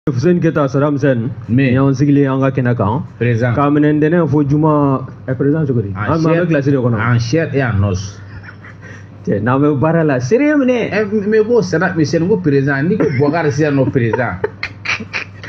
Fuseni Keta Saddam Hussein. Mais y'an sigilen an ka kɛnɛ kan. Président. K'a minɛ ntɛnɛn fo juma ɛ président cogo di? An bɛ kilasi de kɔnɔ. En chair et en os. Cɛ n'an bɛ baara la sérieux minɛ. Eh, mais ko Saddam Hussein ko président n'i ko Boubacar sisan nɔ président.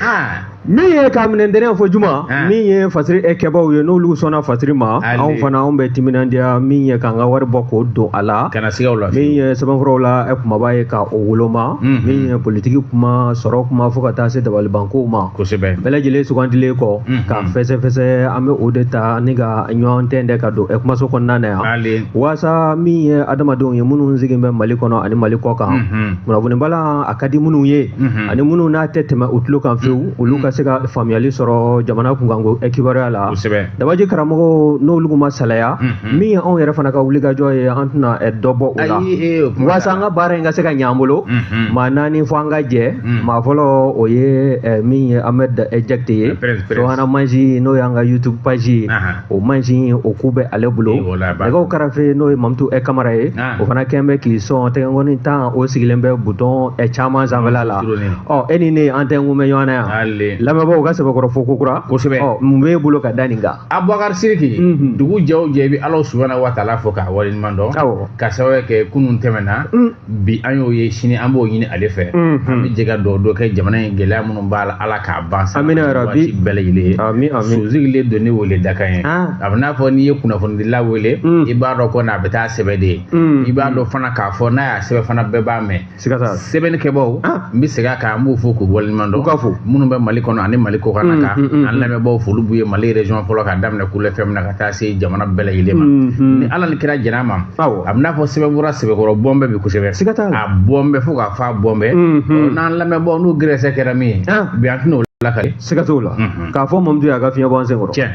Ah. Min ye k'a minɛ ntɛnɛn fo juma, Ah. min ye fasiri kɛbaw ye, n'olu sɔnna fasiri ma, Ale. anw fana anw bɛ timinandiya min ye k'an ka wari bɔ k'o don a la. Kana siga o la. Min ye sɛbɛnfuraw la kumaba ye ka o woloma, min ye politiki kuma, sɔrɔ kuma, fo ka taa se dabalibankow ma. Kosɛbɛ. Bɛɛ lajɛlen sugandilen kɔ ka fɛsɛfɛsɛ, an bɛ o de ta ni ka ɲɔgɔn tɛntɛn ka don kumaso kɔnɔna na yan. Ale. Waasa min ye adamadenw ye minnu sigilen bɛ Mali kɔnɔ ani Mali kɔ kan, kunnafonibala a ka di minnu ye ani minnu n'a tɛ tɛmɛ u tulo kan fewu, olu ka se ka faamuyali sɔrɔ jamana kunkanko kibaruya la. Kosɛbɛ. Dabaji karamɔgɔw n'olu ma salaya, min ye anw yɛrɛ fana ka wulikajɔ ye, an tɛna dɔ bɔ o la. Ayi, eh, o kuma Waasa an ka baara in ka se ka ɲɛ an bolo, maa naani fo an ka jɛ. Maa fɔlɔ o ye min ye Ahmed Jakite ye. Prince, Prince. Sohana Mansi, n'o y'an ka YouTube page ye, o mansin o ku bɛ ale bolo. Eh, wala, ba. Nɛgɛw karafe, n'o ye Mamutu Kamara ye, o fana kɛn bɛ k'i sɔn tɛgɛnkɔni tan, o sigilen bɛ bouton caman sanfɛla la. Turunin. Ɔ, e ni ne an tɛ n kun bɛ ɲɔgɔn na yan. Ale. Lamɛnbaaw ka sɛbɛkɔrɔ fo kokura. Kosɛbɛ. Ɔ, mun b'e bolo ka da nin kan? Abubakar Siriki, dugu jɛ o jɛ i bɛ Ala subahana wa taala fo k'a waleɲuman dɔn. Awɔ. Ka sababu kɛ kunun tɛmɛna, bi an y'o ye, sini an b'o ɲini ale fɛ. An bɛ jɛ ka dugawu dɔ kɛ jamana in gɛlɛya minnu b'a la, Ala k'a ban sa. Amina ya Rabbi. Waati bɛɛ lajɛlen ye. Amin, amin. Sosigilen don ne wele dakan ye. Ah. A bɛ n'a fɔ n'i ye kunnafonidila wele, i b'a dɔn ko n'a bɛ taa sɛbɛn de ye. I b'a dɔn fana k'a fɔ n'a y'a sɛbɛn fana bɛɛ b'a mɛn. Siga t'a la. Sɛbɛnnikɛbaw, Ah. n bɛ segin a kan, an b'u fo k'u waleɲuman dɔn. U ka fo. Minnu bɛ Mali kɔnɔ ani Mali kɔkan na kan, an lamɛnbaaw fo, olu b'u ye Mali région fɔlɔ k'a daminɛ Kulu FM na ka taa se jamana bɛɛ lajɛlen ma. Ni Ala ni kira jɛn'a ma, Awɔ. a bɛ n'a fɔ sɛbɛnfura sɛbɛkɔrɔ bɔn bɛ bi kosɛbɛ. Siga t'a la. A bɔn bɛ fo k'a fɔ a bɔn bɛ. Ɔ, n'an lamɛnbaaw n'u gɛrɛsɛ kɛra min ye, Ah. bi an tɛn'o lakale. Siga t'o la. K'a fɔ Mamutu y'a ka fiɲɛ bɔ an sen kɔrɔ. Tiɲɛ.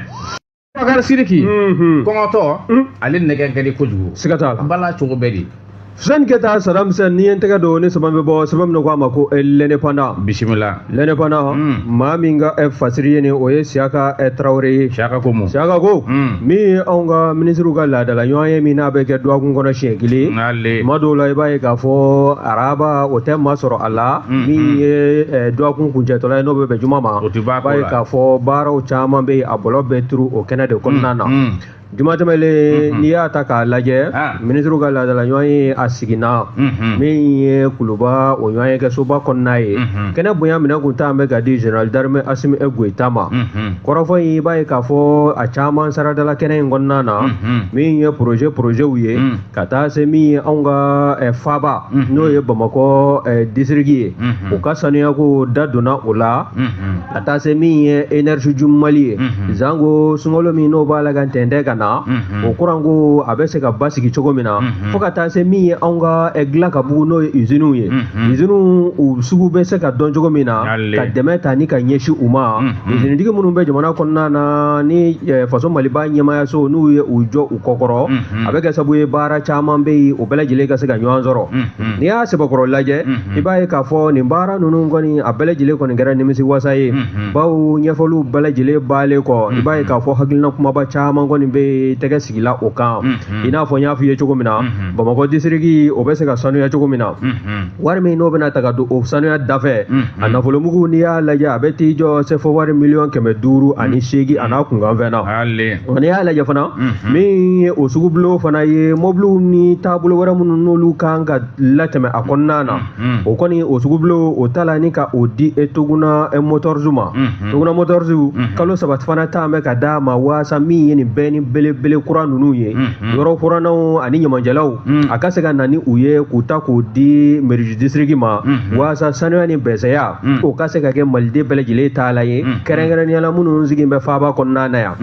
Bakari Siriki, kɔngɔtɔ, Mm. ale nɛgɛ ka di kojugu. Siga t'a la. Bala cogo bɛɛ de. Fuseni Keta Saddam Hussein, n'i ye n tɛgɛ don ni sɛbɛn bɛ bɔ, sɛbɛn min ko a ma ko l'indépendant. Bisimila. L'indépendant, maa min ka fasiri ye nin, o ye Siyaka Tarawele ye. Siyaka ko mun? Siyaka ko min ye anw ka minisiriw ka laadala ɲɔgɔn ye min n'a bɛ kɛ dɔgɔkun kɔnɔ siɲɛ kelen. Ale. Tuma dɔw la i b'a ye k'a fɔ araba o tɛ maa sɔrɔ a la, min ye dɔgɔkun kuncɛtɔla ye n'o bɛ bɛn juma ma. O tɛ b'a I b'a ye ko la. k'a fɔ baaraw caman bɛ yen, a bɔlɔ bɛ turu o kɛnɛ de kɔnɔna na. Juma tɛmɛlen, n'i y'a ta k'a lajɛ, Ah. minisiriw ka laadala ɲɔgɔn ye a siginna min ye Kuluba o ɲɔgɔn ye kɛ soba kɔnɔna ye. Kɛnɛ bonya minɛ kun t'an bɛ ka di général d'armée Assimi Goïta ma. Kɔrɔfɔ in, i b'a ye k'a fɔ a caman saradala kɛnɛ in kɔnɔna na, min ye projetw ye, ka taa se min ye anw ka faaba, n'o ye Bamakɔ district ye, o ka sanuyako da donna o la, ka taa se min ye énergie du Mali ye, zango sunkalo min n'o b'a la ka tɛntɛn ka na, o kuranko a bɛ se ka basigi cogo min na, fo ka taa se min ye anw ka dilan ka bugu, n'o ye usines ye, usines u sugu bɛ se ka dɔn cogo min na, Ale. ka dɛmɛ ta ni ka ɲɛsin u ma. Usinitigi minnu bɛ jamana kɔnɔna na ni faso Maliba ɲɛmaayaso n'u ye u jɔ u kɔkɔrɔ, a bɛ kɛ sababu ye baara caman bɛ yen, o bɛɛ lajɛlen ka se ka ɲɔgɔn sɔrɔ. N'i y'a sɛbɛkɔrɔ lajɛ, i b'a ye k'a fɔ nin baara ninnu kɔni a bɛɛ lajɛlen kɔni kɛra nimisi wasa ye, bawo ɲɛfɔliw bɛɛ lajɛlen baalen kɔ, i b'a ye k'a fɔ hakilina kumaba caman kɔni bɛ yen, tɛgɛ sigila o kan. I n'a fɔ n y'a f'i ye cogo min na, Bamakɔ district o bɛ se ka sanuya cogo min na, wari min n'o bɛna ta ka don o sanuya dafɛ, a nafolomugu n'i y'a lajɛ a bɛ t'i jɔ CFA wari miliyɔn 508 a n'a kunkanfɛn na. Ale. Nka n'i y'a lajɛ fana, min ye o sugubulon fana ye, mobiliw ni taabolo wɛrɛ minnu n'olu kan ka latɛmɛ a kɔnɔna na, o kɔni o sugubulon o ta la ni ka o di Toguna Motors ma. Toguna Motors, kalo 3 fana ta bɛ ka d'a ma waasa min ye nin bɛɛ ni belebele kura ninnu ye, yɔrɔ furannaw ani ɲamanjɛlaw, a ka se ka na ni u ye k'u ta k'u di mairie district ma, waasa sanuya ni bɛsɛya o ka se ka kɛ maliden bɛɛ lajɛlen ta la ye, kɛrɛnkɛrɛnnenya la minnu sigilen bɛ faaba kɔnɔna na yan.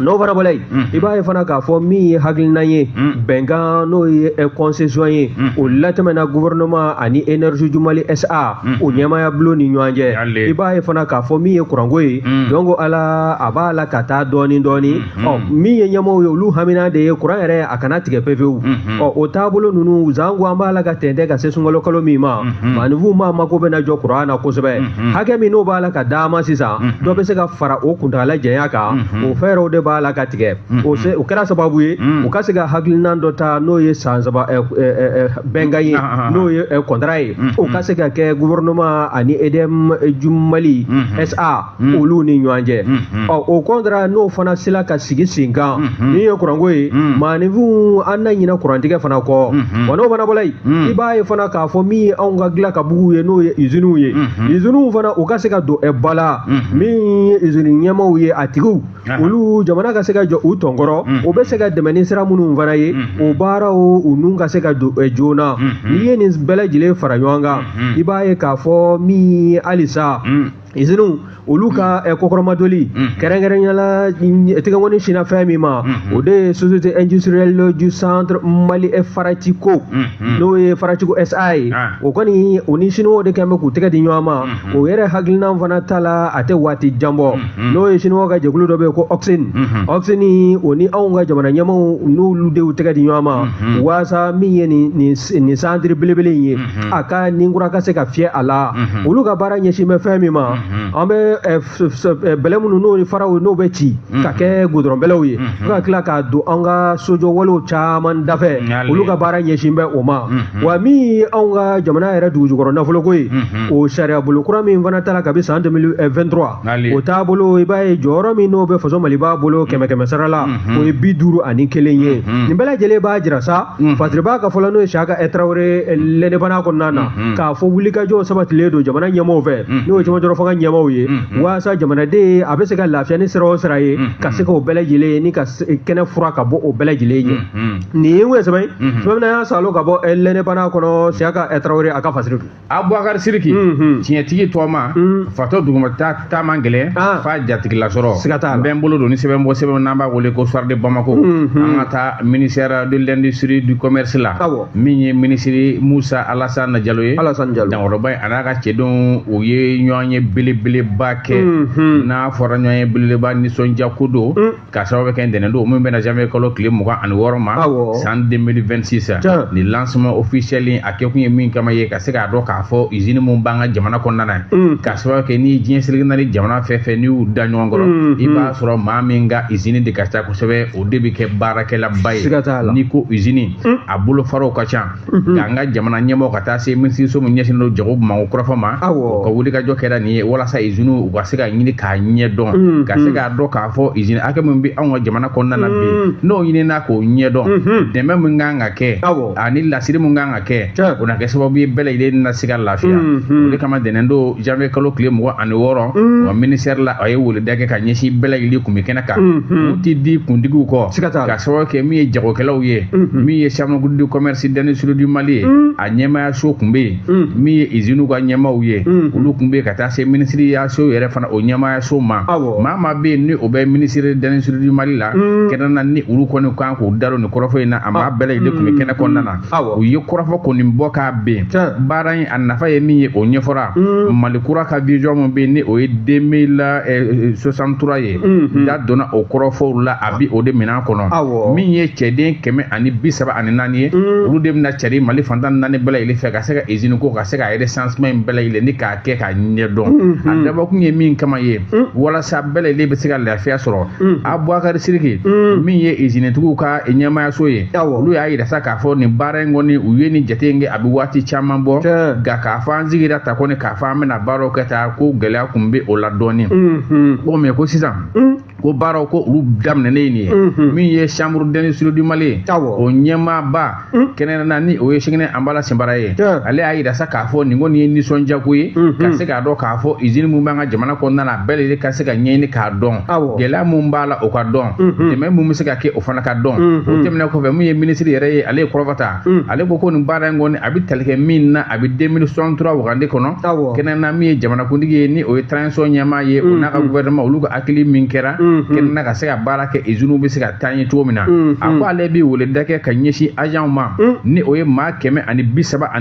N'o fana bɔra yen, i b'a ye fana k'a fɔ min ye hakilina ye, bɛnkan n'o ye concession ye, o latɛmɛna gouvernement ani énergie du Mali SA o ɲɛmaaya bulon ni ɲɔgɔn cɛ. Ale. I b'a ye fana k'a fɔ min ye kuranko ye, donc ala a b'a la ka taa dɔɔni dɔɔni. Ɔ, min ye ɲɛmaaw ye, olu hamina de ye kuran yɛrɛ a kana tigɛ pewu. Ɔ, o taabolo ninnu zango an b'a la ka tɛntɛn ka se sunkalo kalo min ma, maaninfinw ma mako bɛna jɔ kuran na kosɛbɛ. Hakɛ min n'o b'a la ka d'a ma sisan, dɔ bɛ se ka fara o kuntagala janya kan. O fɛɛrɛw de b'a la ka tigɛ. O kɛra sababu ye u ka se ka hakilinan dɔ ta, n'o ye san 3 bɛnkan ye, n'o ye contrat ye, o ka se ka kɛ gouvernement ani EDM du Mali SA olu ni ɲɔgɔn cɛ. Ɔ, o contrat n'o fana sera ka sigi sen kan, min ye kuranko ye, maaninfinw an na ɲinɛ kurantigɛ fana kɔ. Wa n'o fana bɔra yen, i b'a ye fana k'a fɔ min ye anw ka dilan ka bugu ye, n'o ye usines ye, usines fana u ka se ka don ba la. Min ye usine ɲɛmaaw ye, a tigiw olu, jamana ka se ka jɔ u tɔnkɔrɔ, o bɛ se ka dɛmɛ ni sira minnu fana ye, o baaraw u nun ka se ka don joona. N'i ye nin bɛɛ lajɛlen fara ɲɔgɔn kan, i b'a ye k'a fɔ min ye halisa usines olu ka kɔkɔrɔmadoli, kɛrɛnkɛrɛnnenya la tɛgɛkɔni sinna fɛn min ma, o de ye Société industrielle du centre Mali Faratico, n'o ye Faratico SA ye. O kɔni, o ni siniwaw de kɛn bɛ k'u tɛgɛ di ɲɔgɔn ma. O yɛrɛ hakilina fana ta la, a tɛ waati jan bɔ, n'o ye siniwaw ka jɛkulu dɔ bɛ yen ko Oxine. Oxine, o ni anw ka jamana ɲɛmaaw n'olu de y'u tɛgɛ di ɲɔgɔn ma, waasa min ye nin centre belebele in ye, a ka nin kura ka se ka fiyɛ a la. Olu ka baara ɲɛsin bɛ fɛn min ma, an bɛ bɛlɛ minnu n'o ni faraw n'o bɛ ci ka kɛ goudron bɛlɛw ye, fo ka tila k'a don an ka sojɔwalew caman dafɛ, olu ka baara ɲɛsin bɛ o ma. Wa min ye anw ka jamana yɛrɛ dugujukɔrɔ nafoloko ye, o sariya bolo kura min fana taara kabi san 2023, o taabolo, i b'a ye jɔyɔrɔ min n'o bɛ faso Maliba bolo kɛmɛ kɛmɛ sara la, o ye 51 ye. Nin bɛɛ lajɛlen b'a jira sa, Fasiriba ka fɔlɔ, n'o ye Siyaka Tarawele, l'Indépendant kɔnɔna na, k'a fɔ wulikajɔ sabatilen don jamana ɲɛmaaw fɛ, n'o ye cɛmancɛ fanga ɲɛmaaw ye, waasa jamanaden a bɛ se ka lafiya ni sira o sira ye, ka se k'o bɛɛ lajɛlen ni ka kɛnɛ fura ka bɔ o bɛɛ lajɛlen ɲɛ. Nin ye mun ye? Sɛbɛn sɛbɛn y'a salo ka bɔ l'Indépendant kɔnɔ, Siyaka Tarawele a ka fasiri don. Abubakar Siriki, tiɲɛtigi tɔgɔma fatɔ duguma ta man gɛlɛn f'a jatigila sɔrɔ. Siga t'a la. N bɛ n bolo don ni sɛbɛn bɔ sɛbɛn n'an b'a wele ko Soir de Bamako. An ka taa ministère de l'Industrie du Commerce la, min ye ministre Musa Alassane Jalo ye. Alassane Jalo. Dankɔrɔba a n'a ka cɛdenw, u ye ɲɔgɔn ye belebeleba kɛ. N'a fɔra ɲɔgɔn ye belebeleba, nisɔndiya ko don, k'a sababu kɛ ntɛnɛn don min bɛna janvier kalo tile 26 ma san 2026. Ni lancement officiel in, a kɛkun ye min kama ye, ka se k'a dɔn k'a fɔ usine mun b'an ka jamana kɔnɔna na, k'a sababu kɛ ni diɲɛ seleke naani jamana fɛn fɛn n'i y'u da ɲɔgɔn kɔrɔ, i b'a sɔrɔ maa min ka usine de ka ca kosɛbɛ, o de bɛ kɛ baarakɛlaba ye. N'i ko usine, a bolofaraw ka ca. Nka an ka jamana ɲɛmɔgɔ, ka taa se minisiriso min ɲɛsinnen don jago manko kɔrɔfɔ ma, o ka wulikajɔ kɛra nin ye walasa usine u ka se ka ɲini k'a ɲɛ dɔn, ka se k'a dɔn k'a fɔ usine hakɛ min bɛ anw ka jamana kɔnɔna na bi, n'o ɲinina k'o ɲɛdɔn, dɛmɛ min kan ka kɛ ani lasiri min kan ka kɛ, o na kɛ sababu ye bɛɛ lajɛlen na se ka lafiya. O de kama, dɛnɛn don janvier kalo tile 26, wa ministère la, a ye weleda kɛ ka ɲɛsin bɛɛ lajɛlen kun bɛ kɛnɛ kan. U ti di kuntigiw kɔ, ka sababu kɛ min ye jagokɛlaw ye, min ye Chambre de commerce d'industrie du Mali ye, a ɲɛmaayaso kun bɛ yen, min ye usine ka ɲɛmaaw ye, olu kun bɛ yen, ka taa se ministre yaso yɛrɛ fana o ɲɛmaayaso ma. Maa maa bɛ yen ni o bɛ ministre d'industrie du Mali la kɛnɛ na, ni olu kɔni kan k'u da don nin kɔrɔfɔ in na, a maa bɛɛ lajɛlen kun bɛ kɛnɛ kɔnɔna na. U ye kɔrɔfɔ kɔni bɔ k'a ben. Baara in a nafa ye min ye, o ɲɛfɔra. Mali kura ka vision min bɛ yen, ni o ye 2063 ye, da donna o kɔrɔfɔw la, a bi o de minɛn kɔnɔ. Min ye cɛden 134 ye, olu de bɛna cari Mali fantan naani bɛɛ lajɛlen fɛ, ka se ka usine ko, ka se ka recensement in bɛɛ lajɛlen ni k'a kɛ k'a ɲɛdɔn. A dabɔkun ye min kama ye, walasa bɛɛ lajɛlen bɛ se ka lafiya sɔrɔ. Abubakar Siriki, min ye usinetigiw ka ɲɛmaayaso ye, olu y'a yira sa k'a fɔ nin baara in kɔni, u ye nin jate in kɛ, a bɛ waati caman bɔ, nka k'a fɔ an sigira ta kɔni, k'a fɔ an bɛna baaraw kɛ ta, ko gɛlɛya kun bɛ o la dɔɔnin. Ko mɛ ko sisan ko baaraw ko olu daminɛnen ye nin ye. Min ye Chambre d'industrie du Mali ye, o ɲɛmaaba kɛnɛ na, ni o ye Sɛgɛnɛ Anbala Senbara ye, ale y'a yira sa k'a fɔ nin kɔni ye nisɔndiyako ye, ka se k'a dɔn k'a fɔ usine mun b'an ka jamana kɔnɔna na, bɛɛ lajɛlen ka se ka ɲɛɲini k'a dɔn, gɛlɛya mun b'a la o ka dɔn, dɛmɛ mun bɛ se ka kɛ o fana ka dɔn. O tɛmɛnen kɔfɛ, min ye ministre yɛrɛ ye, ale ye kɔrɔfɔ ta. Ale ko ko nin baara in kɔni, a bɛ tali kɛ min na, a bɛ 2063 wagande kɔnɔ. Kɛnɛ na, min ye jamanakuntigi ye, ni o ye transition ɲɛmaa ye, o n'a ka gouvernement, olu ka hakili min kɛra kɛnɛ na ka se ka baara kɛ usines bɛ se ka taa ɲɛ cogo min na. A ko ale bɛ weleda kɛ ka ɲɛsin agents ma, ni o ye maa 134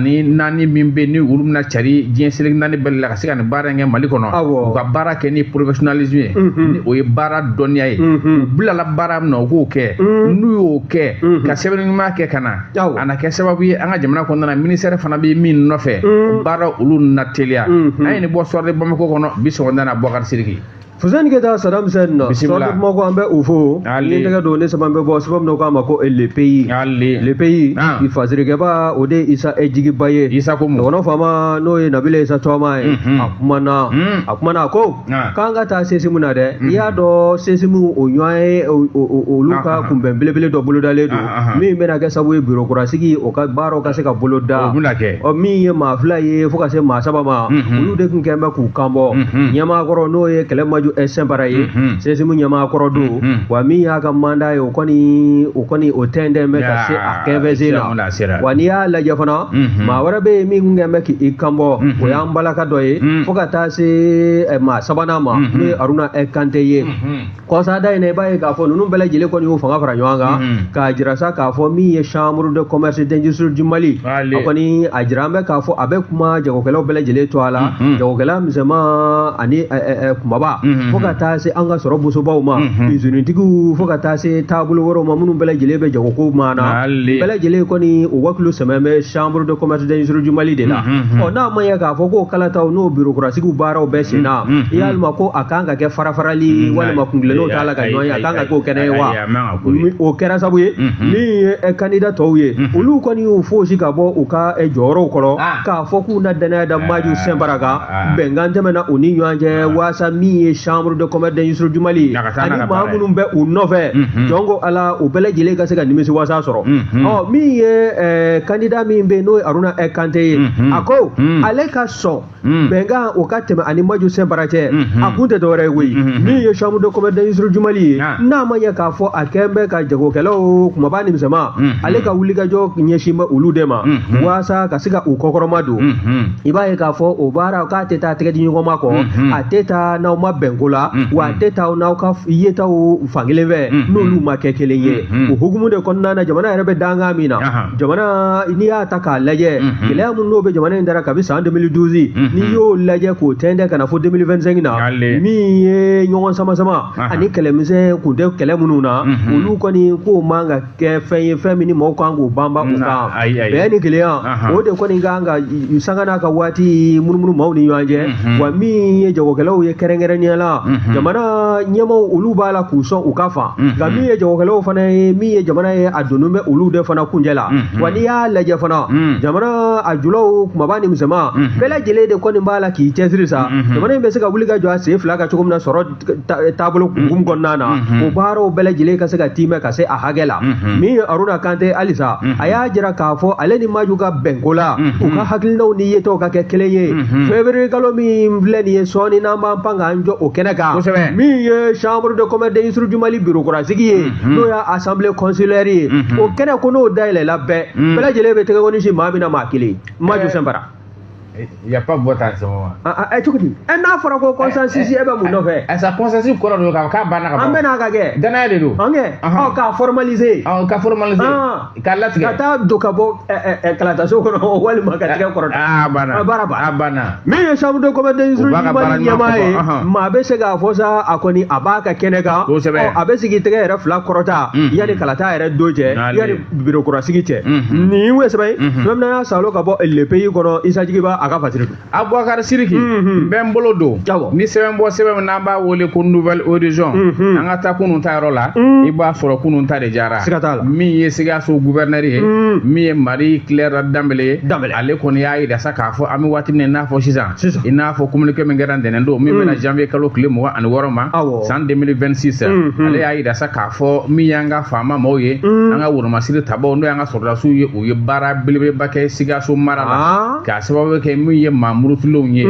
min bɛ ni olu bɛna cari diɲɛ seleke naani bɛɛ la ka se ka nin baara in kɛ Mali kɔnɔ, u ka baara kɛ ni professionnalisme ye, ni o ye baara dɔnniya ye. U bilala baara min na, u k'o kɛ. N'u y'o kɛ ka sɛbɛnni ɲuman kɛ ka na, a na kɛ sababu ye an ka jamana kɔnɔna na, ministère fana bɛ min nɔfɛ, baara olu na teliya. An ye nin bɔ Soir de Bamako kɔnɔ bi sɔgɔmada na, Boubacar Sidiki. Fuseni Keyita, Saddam Hussein. Bisimila. Soir de Bamako, an bɛ u fo. Ali. Ni tɛgɛ don ne sɛbɛn bɛ bɔ sababu min na, u k'a ma ko Le Pays. Ali. Le Pays. Ah. Fasirikɛba, o de ye Isa Jigiba ye. Isa ko mun? Dɔgɔnɔ faama, n'o ye Nabila Isa Tɔgɔma ye, a kumana. A kumana, a ko k'an ka taa CSIM na dɛ. I y'a dɔn, CSIM o ɲɔgɔn ye olu ka kunbɛn belebele dɔ bolodalen don min bɛna kɛ sababu ye bureau kura sigi, o ka baaraw ka se ka boloda. O bɛna kɛ. Ɔ, min ye maa fila ye fo ka se maa saba ma, olu de tun kɛn bɛ k'u kan bɔ. Ɲɛmaa kɔrɔ, n'o ye Kɛlɛ Maju Sɛnpara ye, CSIM ɲɛmaa kɔrɔ don. Wa min y'a ka mandat ye, o kɔni o tɛntɛn bɛ ka se a kɛnfɛsen na. Wa n'i y'a lajɛ fana, maa wɛrɛ bɛ yen min tun kɛn bɛ k'i kan bɔ, o y'an balaka dɔ ye, fo ka taa se maa sabanan ma, n'o ye Haruna Kante ye. Kɔsada in na, i b'a ye k'a fɔ ninnu bɛɛ lajɛlen kɔni y'u fanga fara ɲɔgɔn kan k'a jira sa k'a fɔ min ye Chambre de commerce d'industrie du Mali, a kɔni a jira an bɛ k'a fɔ a bɛ kuma jagokɛlaw bɛɛ lajɛlen to a la, jagokɛla misɛnman ani kunbaba, fo ka taa se an ka sɔrɔ bosobaw ma, usinitigiw, fo ka taa se taabolo wɛrɛw ma minnu bɛɛ lajɛlen bɛ jagoko ma na. Bɛɛ lajɛlen kɔni o wakilu sɛmɛ bɛ Chambre de commerce d'industrie du Mali de la. Ɔ, n'a ma ɲɛ k'a fɔ k'o kalataw n'o bureau kurasigiw baaraw bɛɛ sen na, yalima ko a kan ka kɛ farafarali walima kuntilennaw t'a la ka ɲɔgɔn ye, a kan ka k'o kɛnɛ ye wa? O kɛra sababu ye min ye candidat tɔw ye, olu kɔni y'u fosi ka bɔ u ka jɔyɔrɔw kɔrɔ k'a fɔ k'u na danaya da Maju Sɛnpara kan. Bɛnkan tɛmɛna u ni ɲɔgɔn cɛ waasa min ye Chambre de commerce d'industrie du Mali ani maa minnu bɛ u nɔfɛ, jɔn ko Ala, u bɛɛ lajɛlen ka se ka nimisi wasa sɔrɔ. Ɔ, min ye candidat min bɛ yen, n'o ye Haruna Kante ye, a ko ale ka sɔn bɛnkan o ka tɛmɛ ani Maju Sɛnpara cɛ, a kun tɛ dɔwɛrɛ ye koyi. Min ye Chambre de commerce d'industrie du Mali ye, n'a ma ɲɛ k'a fɔ a kɛn bɛ ka jagokɛlaw kumaba ni misɛnman, ale ka wulikajɔ ɲɛsin bɛ olu de ma waasa ka se ka u kɔkɔrɔma don. I b'a ye k'a fɔ o baara k'a tɛ taa tɛgɛ di ɲɔgɔn ma kɔ, a tɛ taa n'aw ma bɛnko la, wa a tɛ taa n'aw ka yetaw fankelen fɛ n'olu ma kɛ kelen ye. O hukumu de kɔnɔna na, jamana yɛrɛ bɛ dankan min na, jamana n'i y'a ta k'a lajɛ, gɛlɛya minnu n'o bɛ jamana in dara kabi san 2012, n'i y'o lajɛ k'o tɛntɛn ka na fo 2025 na, min ye ɲɔgɔn sama sama ani kɛlɛmisɛn kun tɛ kɛlɛ minnu na, olu kɔni k'o man ka kɛ fɛn ye, fɛn min ni mɔgɔw kan k'o banba u kan. Bɛn ni kelenya, o de kɔni kan ka sanga n'a ka waati munumunu maaw ni ɲɔgɔn cɛ. Wa min ye jagokɛlaw ye kɛrɛnkɛrɛnnenya la, jamana ɲɛmaaw olu b'a la k'u sɔn u ka fa, nka min ye jagokɛlaw fana ye, min ye jamana ye, a donni bɛ olu de fana kunjɛ la. Wa n'i y'a lajɛ fana, jamana a julaw kumaba ni misɛnman bɛɛ lajɛlen de kɔni b'a la k'i cɛsiri sa, jamana in bɛ se ka wuli ka jɔ a sen fila kan cogo min na sɔrɔ taabolo hukumu kɔnɔna na, o baaraw bɛɛ lajɛlen ka se ka timɛ ka se a hakɛ la. Min ye Haruna Kante, halisa a y'a jira k'a fɔ ale ni Maju ka bɛnko la, u ka hakilinaw ni yetaw ka kɛ kelen ye. Février kalo min filɛ nin ye sɔɔni, n'an b'an pan k'an jɔ o kɛnɛ kan, min ye Chambre de commerce d'industrie du Mali bureau kurasigi ye, n'o y'a assemblée consulaire ye, o kɛnɛ ko n'o dayɛlɛla, bɛɛ lajɛlen bɛ tɛgɛkɔni si maa min na, maa kelen, Maju Sɛnpara. Il n'y a pas vote en ce moment. Ah, ah, cogo di? N'a fɔra ko consensus, e bɛ mun nɔfɛ? Sa consensus kɔrɔ don k'a banna ka ban. An bɛ n'a ka kɛ. Danaya de don. An kɛ. Ɔ, k'a formaliser. Ɔ, ka formaliser. K'a latigɛ. Ka taa don ka bɔ kalataso kɔnɔ walima ka tigɛ kɔrɔ. Aa, banna. Baara banna. A banna. Min ye Chambre de commerce d'industrie du Mali ɲɛmaa ye, maa bɛ se k'a fɔ sa, a kɔni a b'a ka kɛnɛ kan. Kosɛbɛ. A bɛ sigi tɛgɛ yɛrɛ fila kɔrɔta yanni kalata yɛrɛ don cɛ, yanni bureau kurasigi cɛ. Nin ye sɛbɛn ye. Fɛn min y'a salo ka bɔ Le Pays kɔnɔ, Isa Jigiba a ka fasiri don. Abubakar Siriki, n bɛ n bolo don ni sɛbɛn bɔ sɛbɛn min n'an b'a wele ko Nouvel Horizon. An ka taa kunun ta yɔrɔ la, i b'a sɔrɔ kunun ta de jara. Siga t'a la. Min ye Sikaso gouverneur ye, min ye Marie Claire Danbele ye, ale kɔni y'a yira sa k'a fɔ an bɛ waati min na i n'a fɔ sisan, i n'a fɔ communiqué min kɛra ntɛnɛn don min bɛna janvier kalo tile 26 ma san 2026, ale y'a yira sa k'a fɔ min y'an ka faama maaw ye, an ka wolomasiri tabaw, n'o y'an ka sɔrɔdasiw ye, u ye baara belebeleba kɛ Sikaso mara la k'a sababu kɛ kɛ min ye maa murutilenw ye,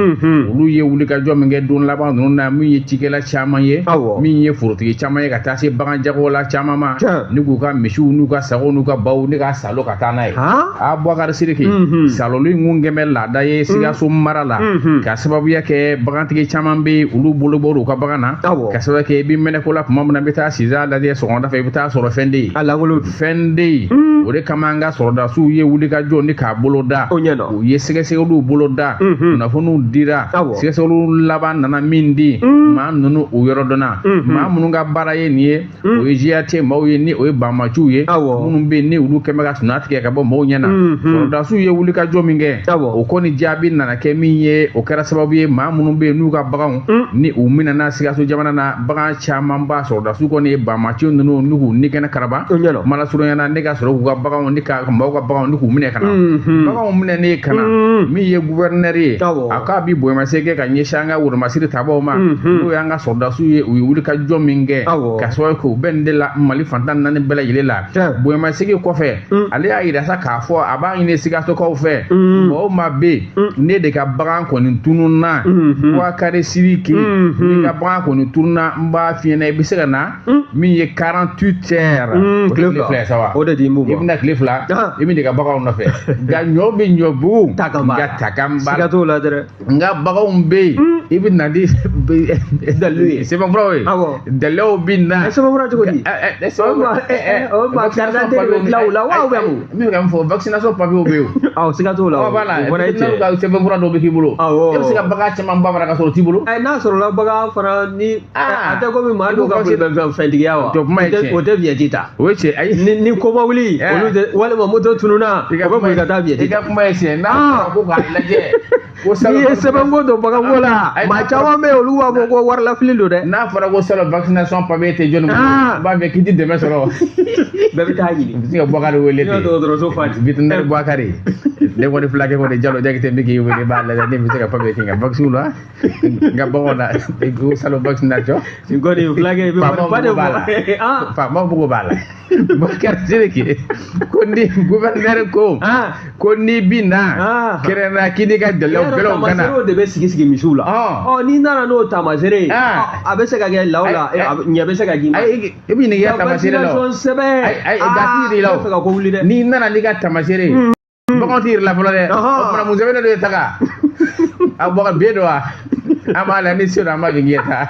olu ye wulikajɔ min kɛ don laban ninnu na, min ye cikɛla caman ye, min ye forotigi caman ye, ka taa se bagan jagola caman ma, ni k'u ka misiw n'u ka sagaw n'u ka baw ni ka salo ka taa n'a ye. A Boubacar Sidiki, saloli in kun kɛmɛ laada ye Sikaso mara la, ka sababuya kɛ bagantigi caman bɛ yen, olu bolo bɔr'u ka bagan na, ka sababu kɛ i bɛ mɛnɛ ko la tuma min na, i bɛ taa sisan lajɛ sɔgɔmada fɛ, i bɛ taa sɔrɔ fɛn tɛ yen, a lankolon fɛn tɛ yen. O de kama an ka sɔrɔdasiw ye wulikajɔ ni k'a bolo da, u ye sɛgɛsɛgɛliw bolo da, kunnafoniw dira, sɛgɛsɛgɛliw laban nana min di maa ninnu, o yɔrɔ dɔnna. Maa minnu ka baara ye nin ye, o ye GAT maaw ye, ni o ye banbaanciw ye minnu bɛ yen ni olu kɛn bɛ ka sunaa tigɛ ka bɔ maaw ɲɛ na. Sɔrɔdasiw ye wulikajɔ min kɛ, o kɔni jaabi nana kɛ min ye, o kɛra sababu ye maa minnu bɛ yen n'u ka baganw ni u minɛna Sikaso jamana na, bagan caman ba, sɔrɔdasiw kɔni ye banbaanci ninnu n'u k'u ni kɛnɛ karaba malasurunya na, ne ka sɔrɔ k'u ka baganw ni ka maaw ka baganw ni k'u minɛ ka na. Baganw minɛnen ka na, min ye gouverneur ye, a k'a bi bonyamasegin kɛ ka ɲɛsin an ka wolomasiri tabaw ma, n'o y'an ka sɔrɔdasiw ye, u ye wulikajɔ min kɛ, ka sababu kɛ u bɛ nin de la Mali fantan naani bɛɛ lajɛlen la. Bonyamasegin kɔfɛ, ale y'a yira sa k'a fɔ a b'a ɲini Sikasokaw fɛ, maa o maa bɛ yen, ne de ka bagan kɔni tununna, Boubacar Sidiki, n'i ka bagan kɔni tununna, n b'a f'i ɲɛna, i bɛ se ka na min ye 48 heures, tile fila sa, o de di mun ma, i bɛna tile 2, i bɛ n'i ka baganw nɔfɛ. Nka ɲɔ bɛ ɲɔ bugu, nka takan b'a la, siga t'o la dɛ. Nka baganw bɛ yen, i bɛ na ni dalilu ye, sɛbɛnfuraw ye, daliluw bɛ na. Sɛbɛnfura cogo di? O ma carte d'identité bɛ dilan o la wa, ou bien mun? N bɛ ka min fɔ, vaccination papier bɛ yen. Awɔ, siga t'o la. Voilà, vétérinaire ka sɛbɛnfura dɔw bɛ k'i bolo. E bɛ se ka bagan caman ba mara ka sɔrɔ o t'i bolo. N'a sɔrɔla bagan fana ni a tɛ komi maa dɔw ka bolifɛntigiya wa? O tɛ vignette ta. O ye tiɲɛ, ayi. Ni ko ma wuli, olu tɛ, walima moto tununna, o bɛ boli ka taa vignette ta. I ka kuma ye tiɲɛ, n'a fɔra ko k'a lajɛ. N'i ye sɛbɛnko don baganko la, maa caman bɛ yen, olu b'a fɔ ko warilafili don dɛ. N'a fɔra ko salon vaccination papier tɛ jɔnni bolo, n b'a fɛ k'i ti dɛmɛ sɔrɔ. Bɛɛ bɛ taa ɲini. I bɛ se ka Boubacar wele ten. Dɔgɔtɔrɔso fa ten. Vétérinaire Boubacar. Ne kɔni fulakɛ kɔni Jalo Jakite bɛ k'i wele, i b'a lajɛ ne bɛ se ka papier kɛ n ka vaccin la, n ka baganw na, ko salon vaccination. Nin kɔni fulakɛ, i bɛ wariba de bɔ. Faamaw mago b'a la. Boubacar Sidiki ko ni gouverneur ko ko n'i bi na kɛrɛnna k'i n'i ka daliluw bɛlɛw ka na. Taamasere de bɛ sigi sigi misiw la. Ɔ n'i nana n'o taamasere ye, a bɛ se ka kɛ law la, ɲɛ bɛ se ka k'i ma. I bɛ ɲininka i ka taamasere la. Vaccination sɛbɛn. Ayi, gati de la o. Fɛ ka ko wuli dɛ. N'i nana n'i ka taamasere ye, baganw t'i yɛrɛ la fɔlɔ dɛ. O tuma mun sɛbɛnnen don e ta kan? A bɔ ka biye don wa? An b'a la ni se don, an b'a k'i ta.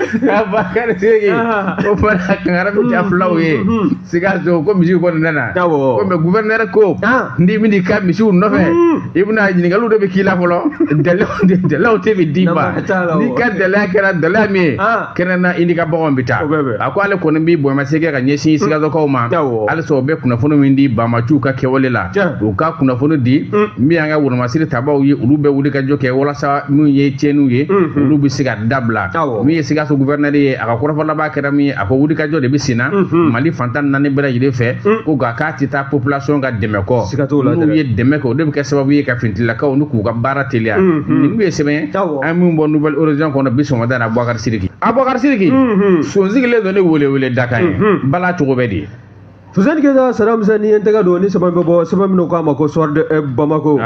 Boubacar Sidiki, o fana kankari bɛ ja fulaw ye Sikaso ko misiw kɔni nana, ko mais gouverneur ko n'i bɛ n'i ka misiw nɔfɛ, i bɛna ɲininkaliw de bɛ k'i la fɔlɔ, daliluw tɛ bɛ d'i ma, n'i ka dalilu kɛra dalilu min ye, kɛnɛ na i n'i ka baganw bɛ taa. A ko ale kɔni bɛ bonyamasegin kɛ ka ɲɛsin Sikasokaw ma, halisa o bɛ kunnafoni min di banbaanciw ka kɛwale la, u ka kunnafoni di min y'an ka wolomasiri tabaw ye, olu bɛ wuli ka jɔ kɛ walasa min ye tiɲɛniw ye, olu bɛ se ka dabila. Min ye Sikaso gouverneur ye, a ka kɔrɔfɔ laban kɛra min ye, a ko wulikajɔ de bɛ sen na Mali fantan naani bɛɛ lajɛlen fɛ, ko nka k'a tɛ taa population ka dɛmɛ kɔ, n'u ye dɛmɛ kɛ, o de bɛ kɛ sababu ye ka finitigilakaw ni k'u ka baara teliya. Nin ye sɛbɛn an min bɔ Nouvel Horizon kɔnɔ bi sɔgɔmada na. Boubacar Sidiki, a Boubacar Sidiki, son sigilen don ni welewele dakan ye, bala cogo bɛ di? Fuseni Keyita, Saddam Hussein, ni ye n tɛgɛ don ni sɛbɛn bɛ bɔ, sɛbɛn minnu k'a ma ko Soir de Bamako.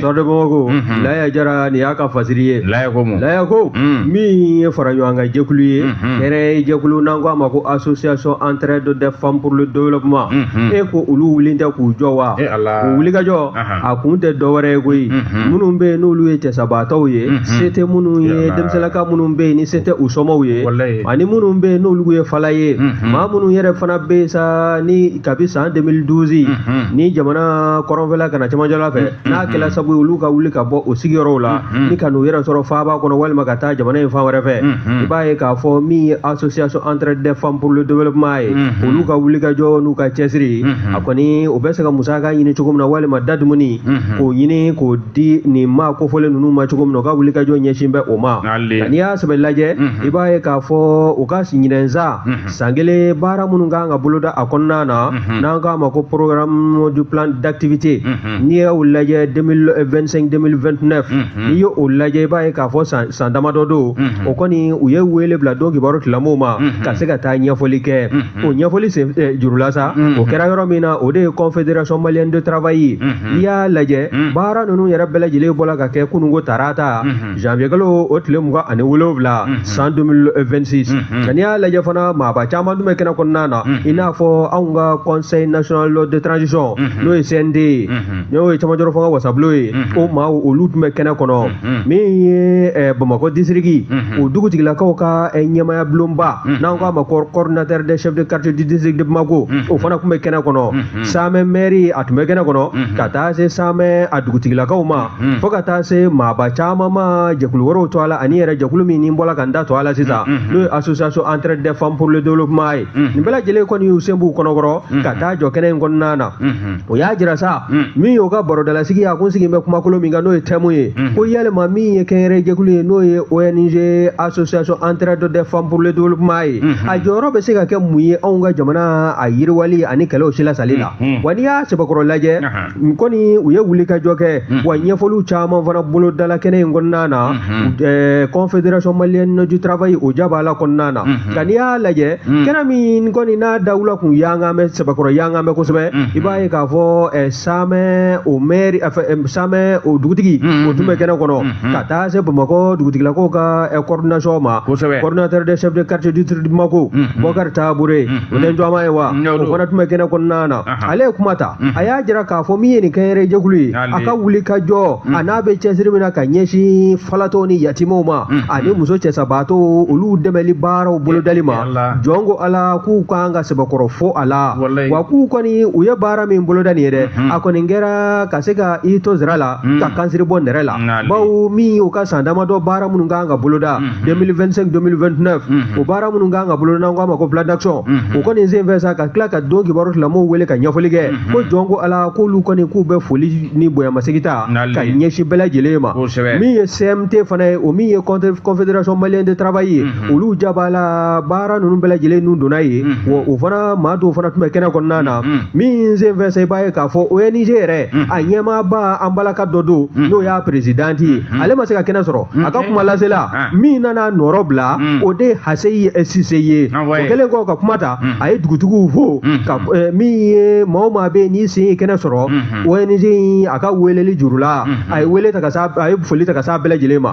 Soir de Bamako, Laya Jara, nin y'a ka fasiri ye. Laya ko mun? Laya ko min ye fara ɲɔgɔn kan jɛkulu ye, hɛrɛ jɛkulu n'an ko a ma ko association entraide des femmes pour le développement. E ko olu wulilen tɛ k'u jɔ wa? O wulikajɔ a kun tɛ dɔwɛrɛ ye koyi. Minnu bɛ yen n'olu ye cɛsabaatɔw ye, se tɛ minnu ye, denmisɛnninlaka minnu bɛ yen ni se tɛ u somɔgɔw ye, ani minnu bɛ yen n'olu ye fala ye, maa minnu yɛrɛ fana bɛ yen sa ni kabi san 2012 ni jamana kɔrɔnfɛla ka na cɛmancɛla fɛ, n'a kɛla sabu ye olu ka wuli ka bɔ o sigiyɔrɔw la ni ka n'u yɛrɛ sɔrɔ faaba kɔnɔ walima ka taa jamana in fan wɛrɛ fɛ, i b'a ye k'a fɔ min ye association entraide des femmes pour le développement ye, olu ka wulikajɔ n'u ka cɛsiri, a kɔni o bɛ se ka musaka ɲini cogo min na, walima da dumuni k'o ɲini k'o di nin maa kofɔlen ninnu ma cogo min na, u ka wulikajɔ ɲɛsin bɛ o ma. N'i y'a sɛbɛn lajɛ, i b'a ye k'a fɔ u ka ɲinɛnsa san kelen baara minnu kan ka boloda a kɔnɔna na, na, n'an k'a ma ko programme du plan d'activité, n'i y'o lajɛ 2025 2029, n'i y'o lajɛ, i b'a ye k'a fɔ san damadɔ don. O kɔni, u ye wele bila don kibaru tigilamɔgɔw ma ka se ka taa ɲɛfɔli kɛ. O ɲɛfɔli sen jurula sa, o kɛra yɔrɔ min na, o de ye Confédération malienne de travail ye. N'i y'a lajɛ, baara ninnu yɛrɛ bɛɛ lajɛlen bɔla ka kɛ kununko tarata, janvier kalo o tile 27, san 2026. Nka n'i y'a lajɛ fana, maaba caman tun bɛ kɛnɛ kɔnɔna na, i n'a fɔ anw ka Conseil national de transition, n'o ye CNT ye, n'o ye camancɛrɔ fanga wasabulon ye, o maaw olu tun bɛ kɛnɛ kɔnɔ. Min ye Bamakɔ district, o dugutigilakaw ka ɲɛmaya bulonba, n'an k'a ma coordinateur des chefs de quartier du district de Bamako, o fana tun bɛ kɛnɛ kɔnɔ. Samɛ maire, a tun bɛ kɛnɛ kɔnɔ, ka taa se Samɛ a dugutigilakaw ma, fo ka taa se maaba caman ma, jɛkulu wɛrɛw to a la, ani yɛrɛ jɛkulu min ni bɔla ka n da to a la sisan, n'o ye Association Entraide des femmes pour le développement ye. Nin bɛɛ lajɛlen kɔni y'u sen b'u kɔnɔkɔrɔ ka taa jɔ kɛnɛ in kɔnɔna na. O y'a jira sa, min y'o ka barodalasigi, a kun sigi bɛ kumakolo min kan, n'o ye thème ye, ko yalima min ye kɛnyɛrɛ jɛkulu ye, n'o ye ONG Association Entraide des femmes pour le développement ye, a jɔyɔrɔ bɛ se ka kɛ mun ye anw ka jamana a yiriwali ani kɛlɛw silasali la? Wa n'i y'a sɛbɛkɔrɔ lajɛ kɔni, u ye wulikajɔ kɛ, wa ɲɛfɔliw caman fana bolodala kɛnɛ in kɔnɔna na, Confédération malienne du travail o jabala kɔnɔna na. Nka n'i y'a lajɛ, kɛnɛ min kɔni n'a dawula kun yankan bɛ sɛbɛkɔrɔ, yankan bɛ kosɛbɛ, i b'a ye k'a fɔ Samɛ o maire, Samɛ o dugutigi, o tun bɛ kɛnɛ kɔnɔ, ka taa se Bamakɔ dugutigilakaw ka coordination ma, coordinateur des chefs de quartier du district de Bamako, Bɔkari Tabure, o tɛ Njɔma ye wa, o fana tun bɛ kɛnɛ kɔnɔna na. Ale ye kuma ta, a y'a jira k'a fɔ min ye nin kɛnyɛrɛ jɛkulu ye, a ka wuli ka jɔ a n'a bɛ cɛsiri min na ka ɲɛsin falatɔw ni yatimɛw ma ani muso cɛsabaatɔw, olu dɛmɛli baaraw bolodali ma. Jɔn ko Ala k'u kan ka sɛbɛkɔrɔ fo a la, wa k'u kɔni u ye baara min boloda nin ye dɛ, a kɔni kɛra ka se ka i to zira la ka kansiri bɔ nɛrɛ la, bawo min y'u ka san damadɔ baara minnu kan ka boloda 2025 2029, o baara minnu kan ka boloda, n'an k'a ma ko plan d'action, o kɔni sen fɛ sa, ka tila ka don kibaru tigilamɔgɔw wele ka ɲɛfɔli kɛ, ko jɔn ko Ala k'olu kɔni k'u bɛ foli ni bonyamasegin ta ka ɲɛsin bɛɛ lajɛlen ma. Min ye CMT fana ye, o min ye Confédération malienne de travail ye, olu jabala baara ninnu bɛɛ lajɛlen nun donna yen, wa o fana maa dɔw fana tun bɛ kɛnɛ kɔnɔna na. Min sen fɛ sa, i b'a ye k'a fɔ ONG yɛrɛ a ɲɛmaaba, an balaka dɔ don, n'o y'a présidente ye, ale ma se ka kɛnɛ sɔrɔ. A ka kuma lasela, min nana nɔrɔ bila, o de ye Haseyi Sise ye. O kɛlen kɔ ka kuma ta, a ye dugutigiw fo ka min ye maa o maa bɛ yen n'i sen ye kɛnɛ sɔrɔ ONG in a ka weleli juru la, a ye wele ta ka s'a, a ye foli ta ka s'a bɛɛ lajɛlen ma,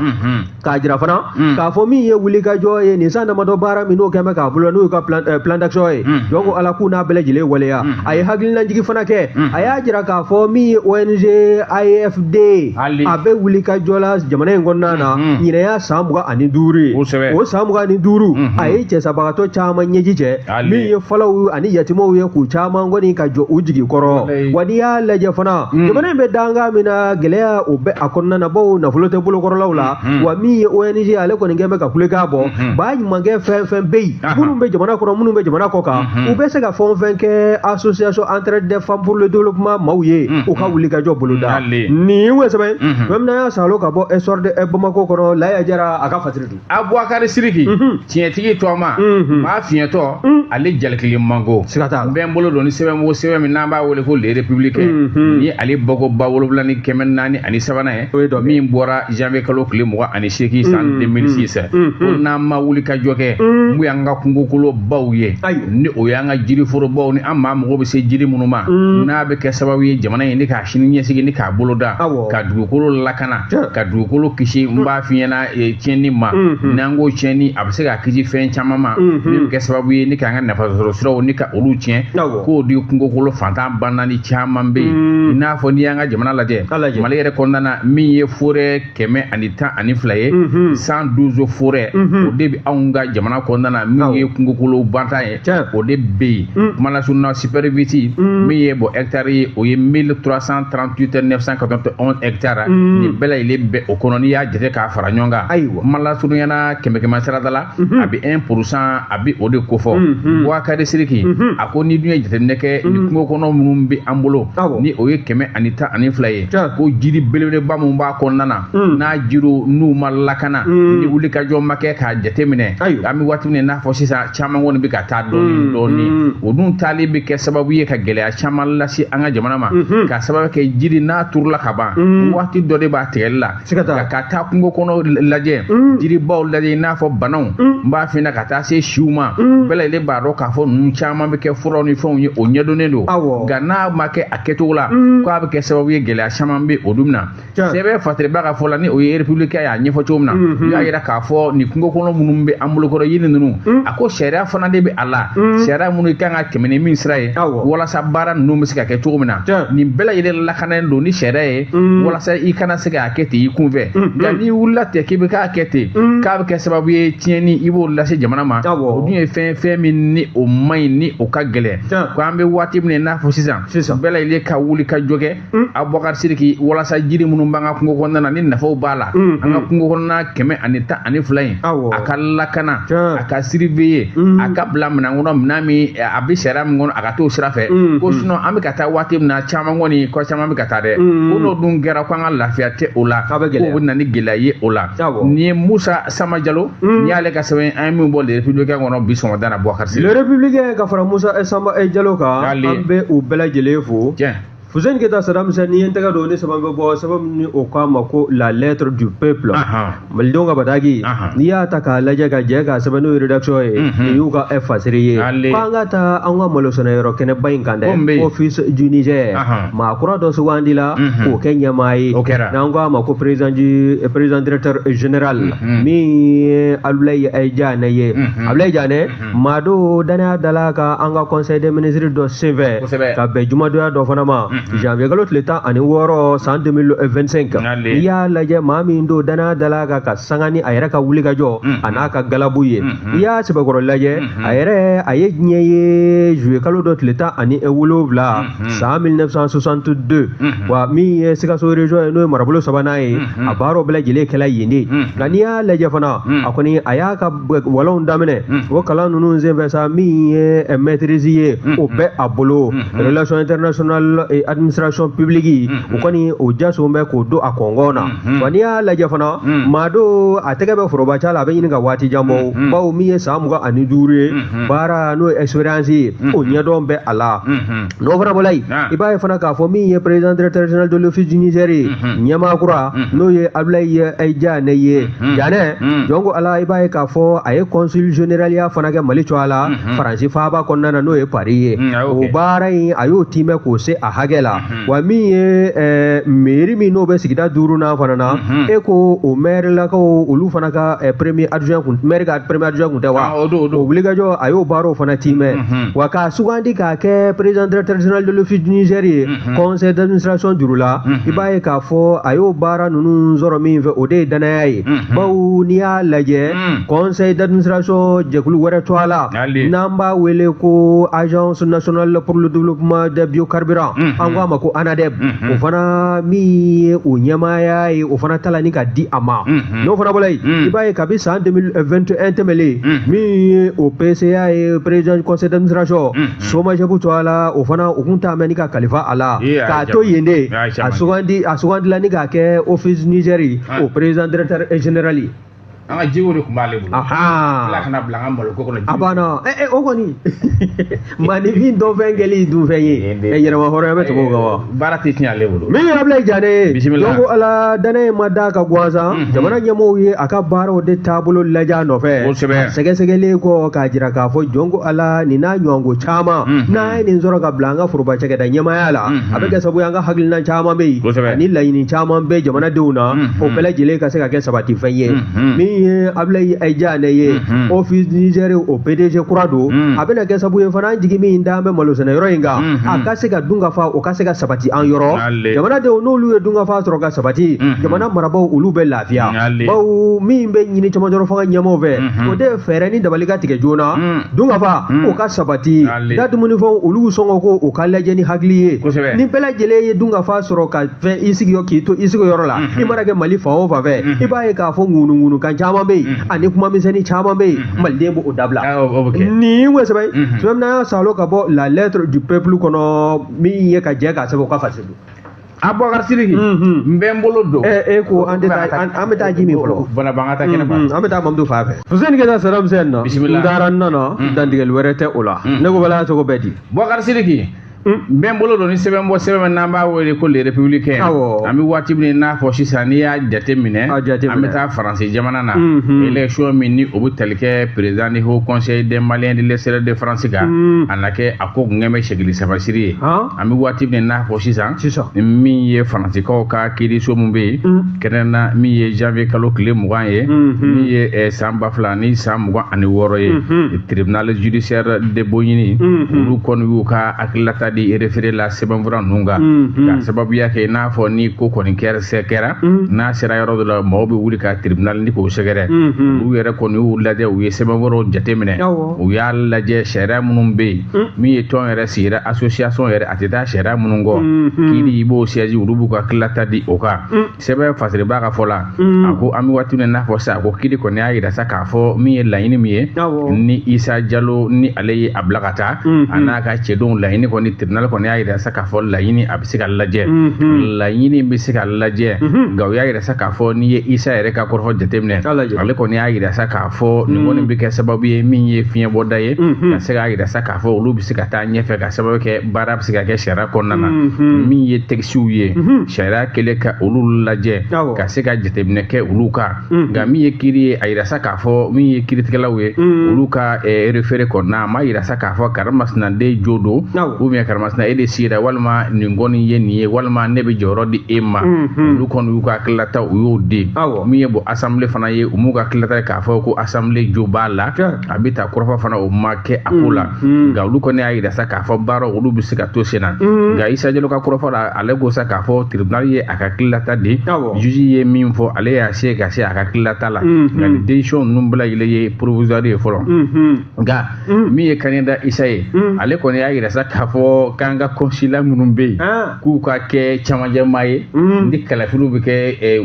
k'a jira fana k'a fɔ min ye wulikajɔ ye nin san damadɔ baara min n'o kɛn bɛ k'a bolo, n'o y'u ka plan d'action ye, donc Ala k'u n'a bɛɛ lajɛlen waleya. A ye hakilinajigi fana kɛ, a y'a jira k'a fɔ min ye ONG AFD, a bɛ wulikajɔ la jamana in kɔnɔna na, ɲinɛ y'a san 25 ye. O san 25, a ye cɛsabagatɔ caman ɲɛji cɛ, min ye falaw ani yatimɛw ye, k'u caman kɔni ka jɔ u jigi kɔrɔ. Wa n'i y'a lajɛ fana, jamana in bɛ dankan min na, gɛlɛya o bɛ a kɔnɔna na, bawo nafolo tɛ bolokɔrɔlaw la. Wa min ye ONG, ale kɔni kɛn bɛ ka kulekan bɔ, ba ɲumankɛ fɛn fɛn bɛ yen, minnu bɛ jamana kɔnɔ, minnu bɛ jamana kɔ kan, u bɛ se ka fɛn o fɛn kɛ Association Entraide des femmes pour le développement maaw ye, u ka wulikajɔ boloda. Nin ye sɛbɛn fɛn min y'a salo ka bɔ Essor de Bamako kɔnɔ, Laya Jara a ka fatiri dun. Abubakari Siriki, tiɲɛtigi tɔma maa fiɲɛtɔ, ale jalakili manko. Siga t'a la. N bɛ n bolo don ni sɛbɛn o sɛbɛn min n'an b'a wele ko Le Républicain, ni ale bɔko 7403nan ye, min bɔra janvier kalo tile 28, san 2006, ko n'an ma wuli ka jɔ kɛ mun y'an ka kungokolo baw ye, ni o y'an ka jiriforobaw, ni an maa mago bɛ se jiri minnu ma, n'a bɛ kɛ sababu ye jamana in ni k'a sini ɲɛsigi, ni k'a bolo da ka dugukolo lakana, ka dugukolo kisi, n b'a f'i ɲɛna, tiɲɛni ma, n'an ko tiɲɛni, a bɛ se ka kisi fɛn caman ma min bɛ kɛ sababu ye ni k'an ka nafasɔrɔ siraw ni ka olu tiɲɛ, k'o di kungokolo fantan bannaani caman bɛ yen. I n'a fɔ n'i y'an ka jamana lajɛ, Mali yɛrɛ kɔnɔna na, min ye forêt 112 ye, 112 forêt, o de bɛ anw ka jamana kɔnɔna na, min ye kungokolo bantan ye, o de bɛ yen. Kuma lasurunya, superficie min ye bɔn hectare ye, o ye 1338 991 hectare. Nin bɛɛ lajɛlen bɛ o kɔnɔ, n'i y'a jate k'a fara ɲɔgɔn kan, kuma lasurunya na, kɛmɛ kɛmɛ sarada la, a bɛ 1%, a bɛ o de kofɔ. Bubakari Siriki a ko ni dun ye jateminɛ kɛ ni kungo kɔnɔ minnu bɛ an bolo, ni o ye 112 ye, ko jiri belebeleba min b'a kɔnɔna na, n'a jiriw n'u ma lakana, ni wulikajɔ ma kɛ k'a jateminɛ, an bɛ waati min n'a fɔ sisan, caman kɔni bɛ ka taa dɔɔni dɔɔni. O dun ninnu taali bɛ kɛ sababu ye ka gɛlɛya caman lase an ka jamana ma, ka sababu kɛ jiri n'a turula ka ban, waati dɔ de b'a tigɛli la. Ka taa kungo kɔnɔ lajɛ, jiribaw lajɛ, i n'a fɔ banaw, n b'a f'i ɲɛna, ka taa se siw ma, bɛɛ lajɛlen b'a dɔn k'a fɔ ninnu caman bɛ kɛ furaw ni fɛnw ye, o ɲɛdɔnnen don. Nka n'a ma kɛ a kɛcogo la, k'a bɛ kɛ sababu ye, gɛlɛya caman bɛ o dun na. Sɛbɛn Fasiriba ka fɔ la, ni o ye Républicain y'a ɲɛfɔ cogo min na, u y'a yira k'a fɔ nin kungo kɔnɔ minnu bɛ an bolokɔrɔ, yiri ninnu, a ko sariya fana de bɛ a la, sariya minnu kan ka tɛmɛ ni min sira ye walasa baara ninnu bɛ se ka kɛ cogo min na. Nin bɛɛ lajɛlen lakananen don ni sariya ye, walasa i kana se k'a kɛ ten i kunfɛ. Nka n'i wulila ten k'i bɛ k'a kɛ ten, k'a bɛ kɛ sababu ye tiɲɛni i b'o lase jamana ma. O dun ye fɛn min ni o man ɲi, ni o ka gɛlɛn, ko an bɛ waati min na i n'a fɔ sisan, bɛɛ lajɛlen ka wuli ka jɔ kɛ, Abubakar Sidiki, walasa jiri minnu b'an ka kungo kɔnɔna na, ni nafaw b'a la, an ka kungo kɔnɔna 112 in, a ka lakana, a ka surveiller, a ka bila minɛn kɔnɔ, minɛn min a bɛ sariya min kɔnɔ, a ka t'o sira fɛ. Ko sinon an bɛ ka taa waati min na, caman kɔni ko caman bɛ ka taa dɛ. Ko n'o dun kɛra, ko an ka lafiya tɛ o la, k'o bɛ na ni gɛlɛya ye o la. Nin ye Musa Sama Jalo, n'i y'ale ka sɛbɛn an ye min bɔ Le Républicain kɔnɔ bi sɔgɔmada na, Bubakar Sidiki. Le Républicain ka fara Musa Sama Jalo kan, an bɛ u bɛɛ lajɛlen fo. Fuseni Keyita Saddam Hussein, n'i ye n tɛgɛ don ni sɛbɛn bɛ bɔ, sɛbɛn min ni o k'a ma ko La Lettre du Peuple, Malidenw ka bataki. N'i y'a ta k'a lajɛ ka jɛ k'a sɛbɛn n'o ye rédaction ye, nin y'u ka fasiri ye, k'an ka taa an ka malo sɛnɛyɔrɔ kɛnɛba in kan dɛ, Office du Niger, maa kura dɔ sugandila k'o kɛ ɲɛmaa ye, n'an ko a ma ko président du président directeur général, min ye Abdoulaye Diané ye. Abdoulaye Diané, maa don danaya dala ka an ka conseil des ministres dɔ senfɛ ka bɛn jumadonya dɔ fana ma, janvier kalo tile 16 san 2025. N'i y'a lajɛ, maa min don danaya dala ka sanga ni a yɛrɛ ka wuli ka jɔ a n'a ka galabu ye. N'i y'a sɛbɛkɔrɔ lajɛ, a yɛrɛ a ye diɲɛ ye juillet kalo dɔ tile 17 san 1962. Wa min ye Sikaso région ye, n'o ye marabolo sabanan ye, a baaraw bɛɛ lajɛlen kɛla yen de. Nka n'i y'a lajɛ fana, a kɔni a y'a ka walanw daminɛ o kalan ninnu senfɛ sa, min ye maîtrise ye, o bɛ a bolo, relation internationale et administration publique, o kɔni o jaso bɛ k'o don a kɔngɔn na. Wa n'i y'a lajɛ fana, maa don a tɛgɛ bɛ foroba ca la, a bɛ ɲini ka waati jan bɔ, bawo min ye san 25 ye baara, n'o ye expérience ye, o ɲɛdɔn bɛ a la. N'o fana bɔra yen, i b'a ye fana k'a fɔ min ye président directeur général de l'Office du Niger ye, ɲɛmaa kura, n'o ye Abdoulaye Diané ye. Diané jɔn ko Ala, i b'a ye k'a fɔ a ye consul général ya fana kɛ Mali cogoya la Faransi faaba kɔnɔna na, n'o ye Paris ye. O baara in, a y'o timɛ k'o se a hakɛ la. Wa min ye mairie min n'o bɛ sigida duurunan fana na, e ko o maire lakaw olu fana ka premier adjoint kun, maire ka premier adjoint kun tɛ wa, o wulikajɔ, a y'o baaraw fana timɛ. Wa k'a sugandi k'a kɛ président directeur général de l'Office du Niger ye, conseil d'administration juru la, i b'a ye k'a fɔ a y'o baara ninnu sɔrɔ min fɛ, o de ye danaya ye. Bawo n'i y'a lajɛ, conseil d'administration jɛkulu wɛrɛ to a la, n'an b'a wele ko Agence nationale pour le développement des biocarburants, an ko a ma ko ANADEB, o fana min ye o ɲɛmaaya ye, o fana tala ni ka di a ma. N'o fana bɔra yen, i b'a ye kabi san 2021 tɛmɛlen, min ye o PCA ye, président conseil d'administration, SOMAGEP to a la, o fana o kun t'a mɛn ni ka kalifa a la k'a to yen de, a sugandi, a sugandila ni k'a kɛ Office Niger o président directeur général ye. An ka jiko de tun b'ale bolo. Ala kana bila an ka malo ko kɔnɔ. A banna. O kɔni, maaninfin dɔnfɛn kɛli dunfɛn ye, yɛrɛma hɔrɔnya bɛ tɛmɛ o kan wa. Baara tɛ tiɲɛ ale bolo. Min ye Abdoulaye Diané ye, bisimila, donc Ala danaya ma d'a kan gansan, jamana ɲɛmɔgɔw ye a ka baaraw de taabolo lajɛ a nɔfɛ. A sɛgɛsɛgɛlen kɔ k'a jira k'a fɔ jɔn ko Ala, nin n'a ɲɔgɔnko caman, n'an ye nin sɔrɔ ka bila an ka foroba cakɛda ɲɛmaaya la, a bɛ kɛ sababu ye an ka hakilina caman bɛ yen ani laɲini caman bɛ jamanadenw na, o bɛɛ lajɛlen ka se ka kɛ sabatifɛn ye. Min ye Abdoulaye Diané ye, Office Niger o PDG kura don, a bɛna kɛ sababu ye fana, an jigi min da an bɛ malo sɛnɛyɔrɔ in kan, a ka se ka dunkafa, o ka se ka sabati an yɔrɔ. Jamanadenw n'olu ye dunkafa sɔrɔ ka sabati, jamana marabaaw olu bɛ lafiya. Bawo min bɛ ɲini cɛmancɛrɔ fanga ɲɛmaaw fɛ, o de ye fɛɛrɛ ni dabali ka tigɛ joona, dunkafa o ka sabati, da dumunifɛnw olu sɔngɔ ko o ka lajɛ ni hakili ye. Ni bɛɛ lajɛlen ye dunkafa sɔrɔ ka fɛn i sigiyɔrɔ, k'i to i sigiyɔrɔ la, i mana kɛ Mali fan o fan fɛ, i b'a ye k'a fɔ ŋunuŋunu kan caman bɛ yen ani kuma misɛnnin caman bɛ yen, maliden b'o dabila. Nin ye sɛbɛn sɛbɛn min n'an y'a salo ka bɔ La Lettre du Peuple kɔnɔ, min ye ka jɛ k'a sɛbɛn o ka fasiri. Abubakar Sidiki, n bɛ n bolo don. E ko an tɛ taa, an bɛ taa ji min fɔlɔ. Bana an ka taa kɛnɛ ma. An bɛ taa Mamudu fan fɛ. Fuseni Keyita, Saddam Hussein na. Bisimila. N taara, n nana, dantigɛli wɛrɛ tɛ o la. Ne ko bala cogo bɛɛ di. Bubakar Sidiki, n bɛ n bolo don ni sɛbɛn bɔ, sɛbɛn min n'an b'a wele ko Le Républicain. An bɛ waati min n'a fɔ sisan, n'i y'a jate minɛ, A jate an bɛ minɛ. taa Faransi jamana na, élection min ni o bɛ tali kɛ président du Haut Conseil des Maliens de l'extérieur de France kan, a na kɛ a ko kun bɛ segili sabasiri ye. An bɛ waati min n'a fɔ sisan, Sisan. min ye Faransikaw ka kiiriso min bɛ yen kɛrɛnkɛrɛnnenya na, min ye janvier kalo tile 20 ye, min ye san 2026 ye, tribunal judiciaire de Bobigny, olu kɔni y'u ka hakililata di référé la sɛbɛnfura ninnu kan, ka sababuya kɛ i n'a fɔ ni ko kɔni kɛra, se kɛra n'a sera yɔrɔ dɔ la, mɔgɔw bɛ wuli ka tribunal ni k'o sɛgɛrɛ. Olu yɛrɛ kɔni y'u lajɛ, u ye sɛbɛnfuraw jateminɛ, u y'a lajɛ sariya minnu bɛ yen, min ye tɔn yɛrɛ sigira, association yɛrɛ, a tɛ taa sariya minnu kɔ, kiiri i b'o siège, olu b'u ka hakililata di o kan. Sɛbɛn fasiriba ka fɔ la, a ko an bɛ waati min na n'a fɔ sisan, a ko kiiri kɔni y'a yira sa k'a fɔ min ye laɲini min ye ni Isa Jalo ni ale ye a bila ka taa, a n'a ka cɛdenw, laɲini kɔni, tribunal kɔni y'a yira sa k'a fɔ laɲini a bɛ se ka lajɛ, laɲini bɛ se ka lajɛ. Nka u y'a yira sa k'a fɔ n'i ye Isa yɛrɛ ka kɔrɔfɔ jateminɛ, A lajɛ. ale kɔni y'a yira sa k'a fɔ nin kɔni bɛ kɛ sababu ye min ye fiɲɛbɔda ye, ka se k'a yira sa k'a fɔ olu bɛ se ka taa ɲɛfɛ, ka sababu kɛ baara bɛ se ka kɛ sariya kɔnɔna na. Min ye textew ye, sariya kɛlen ka olu lajɛ, ka se ka jateminɛ kɛ olu kan. Nka min ye kiiri ye, a yira sa k'a fɔ min ye kiiritigɛlaw ye, olu ka référé kɔnɔna, a ma yira sa k'a fɔ karimasinaden jo don, ou bien karimasina e de sigira, walima nin kɔni ye nin ye, walima ne bɛ jɔyɔrɔ di e ma. Olu kɔni y'u ka hakililata, u y'o di. Min ye bon assemblée fana ye, u m'u ka hakililata k'a fɔ ko assemblée jo b'a la, a bɛ ta kɔrɔfɔ fana, o ma kɛ a ko la. Nka olu kɔni y'a yira sa k'a fɔ baara olu bɛ se ka to sen na. Nka Isa Jalo ka kɔrɔfɔ la, ale ko sa k'a fɔ tribunal ye a ka hakililata di, juge ye min fɔ, ale y'a se ka se a ka hakililata la. Nka nin décision ninnu bɛɛ lajɛlen ye provisoire ye fɔlɔ. Nka min ye candidat Isa ye, ale kɔni y'a yira sa k'a fɔ k'an ka consulat minnu bɛ yen, k'u ka kɛ camancɛmaa ye, ni kalafiliw bɛ kɛ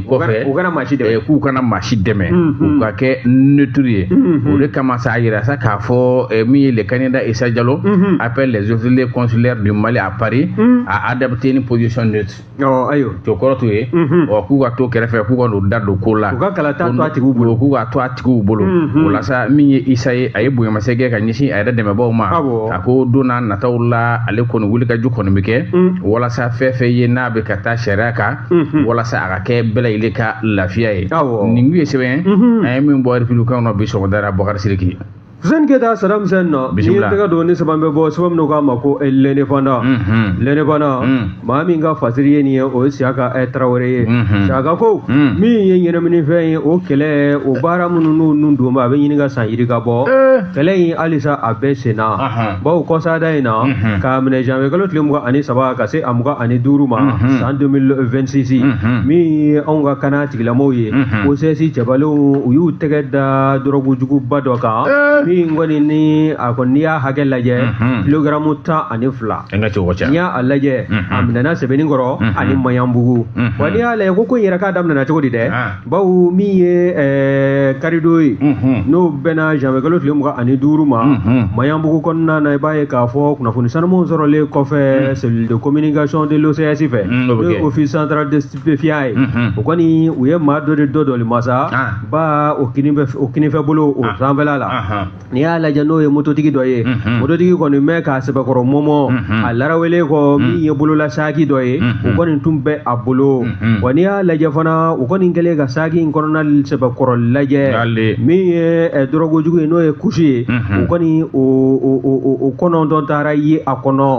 kɔfɛ, U kana maa si dɛmɛ. K'u kana maa si dɛmɛ, u ka kɛ neutre ye. O de kama sa, a yira sa k'a fɔ min ye le candidat Issa Diallo appelle les autorités consulaires du Mali à Paris à adopter une position neutre. Ɔ ayiwa. To kɔrɔ t'o ye, ɔ k'u ka to kɛrɛfɛ, k'u ka n'u da don ko la. U ka kalata to a tigiw bolo. K'u ka to a tigiw bolo. O la sa, min ye Isa ye, a ye bonyamasegin kɛ ka ɲɛsin a yɛrɛ dɛmɛbaaw ma. A ko don n'a nataw la, ale kɔni wulikajɔ kɔni bɛ kɛ walasa fɛn fɛn ye n'a bɛ ka taa sariya kan, walasa a ka kɛ bɛɛ lajɛlen ka lafiya ye. Nin kun ye sɛbɛn an ye min bɔ Républicain kɔnɔ bi sɔgɔmada la, Bubakari Sidiki. Fuseni Keyita, Saddam Hussein na, n'i ye tɛgɛ don ni sɛbɛn bɛ bɔ, sɛbɛn min k'a ma ko L'Indépendant. L'Indépendant, maa min ka fasiri ye nin ye, o ye Siyaka Tarawele ye. Siyaka ko min ye ɲɛnaminifɛn ye, o kɛlɛ, o baara minnu n'u nun don a bɛ ɲini ka san yirika bɔ, kɛlɛ in halisa a bɛɛ sen na, bawo kɔsada in na, k'a minɛ janvier kalo tile 23 ka se a 25 ma san 2026, min ye anw ka kana tigilamɔgɔw ye, OCS cɛbalenw, u y'u tɛgɛ da dɔrɔgu juguba dɔ kan, min kɔni ni a kɔni n'i y'a hakɛ lajɛ, kilogaramu 12. N'i y'a lajɛ, a minɛna Sɛbɛnnikɔrɔ ani Maɲanbugu. Wa n'i y'a lajɛ, ko in yɛrɛ k'a daminɛna cogo di dɛ, bawo min ye karidon ye, n'o bɛnna janvier kalo tile 25 ma, Maɲanbugu kɔnɔna na, i b'a ye k'a fɔ kunnafoni sanumanw sɔrɔlen kɔfɛ cellule de communication de l'OCS fɛ, n'o ye office central de stupéfiant ye, o kɔni u ye maa dɔ de dɔ dɔli masa ba o kinifɛ bolo o sanfɛla la. N'i y'a lajɛ, n'o ye mototigi dɔ ye, mototigi kɔni bɛ k'a sɛbɛkɔrɔ mɔmɔ, a larawelen kɔ, min ye bolola saki dɔ ye, o kɔni tun bɛ a bolo. Wa n'i y'a lajɛ fana, o kɔni kɛlen ka saki in kɔnɔna sɛbɛkɔrɔ lajɛ, min ye dɔrɔgu jugu ye, n'o ye kusi ye, o kɔni o 9 taara ye a kɔnɔ.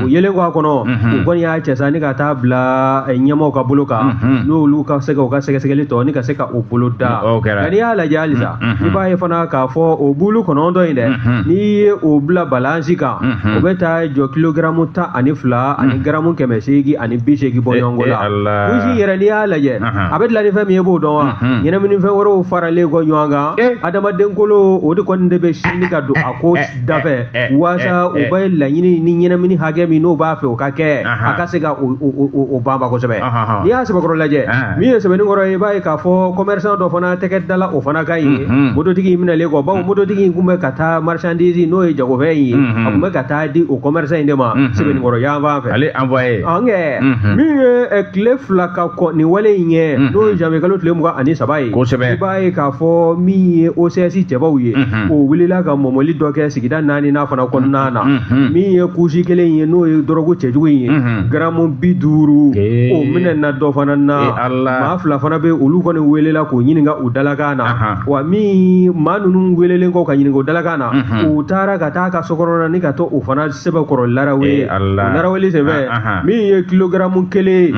O yelen kɔ a kɔnɔ, o kɔni y'a cɛ sa ni ka taa bila ɲɛmaaw ka bolo kan, n'olu ka se ka u ka sɛgɛsɛgɛli tɔ ni ka se ka o bolo da. Nka n'i y'a lajɛ halisa, i b'a ye fana k'a fɔ o bulu 9 in dɛ, n'i ye o bila balansi kan, o bɛ taa jɔ kilogaramu 12 ani garamu 880 bɔ ɲɔgɔn la. Kusi yɛrɛ, n'i y'a lajɛ, a bɛ dilan ni fɛn min ye, i b'o dɔn wa? Ɲɛnaminifɛn wɛrɛw faralen kɔ ɲɔgɔn kan, adamaden kolo, o de kɔni de bɛ sini ka don a ko dafɛ, walasa u bɛ laɲini ni ɲɛnamini hakɛ min n'o b'a fɛ o ka kɛ, a ka se ka o banba kosɛbɛ. N'i y'a sɛbɛkɔrɔ lajɛ, min ye sɛbɛnni kɔrɔ ye, i b'a ye k'a fɔ commerçant dɔ fana tɛgɛ dala o fana ka ɲi mototigi in minɛlen kɔ, bawo mototigi in in kun bɛ ka taa marchandise n'o ye jagofɛn in ye, a kun bɛ ka taa di o commerçant in de ma Sebenikɔrɔ yanfan fɛ. Ale envoyé. An kɛ min ye tile 2 ka kɔn nin wale in ɲɛ, n'o ye janvier kalo tile 23 ye, i b'a ye k'a fɔ min ye OCS cɛbaw ye, o wulila ka mɔmɔli dɔ kɛ sigida naani n'a fana kɔnɔna na. Min ye kusi kelen ye, n'o ye dɔrɔgu cɛjugu in ye, garamu 50, o minɛna dɔ fana na. Maa fila fana bɛ, olu kɔni welela k'o ɲininka u dalakan na. Wa min maa ninnu welelen kɔ ka ɲininka u dalakan na, u taara ka taa ka sokɔnɔ na ni ka to o fana sɛbɛkɔrɔ larawele. O larawele senfɛ, min ye kilogaramu kelen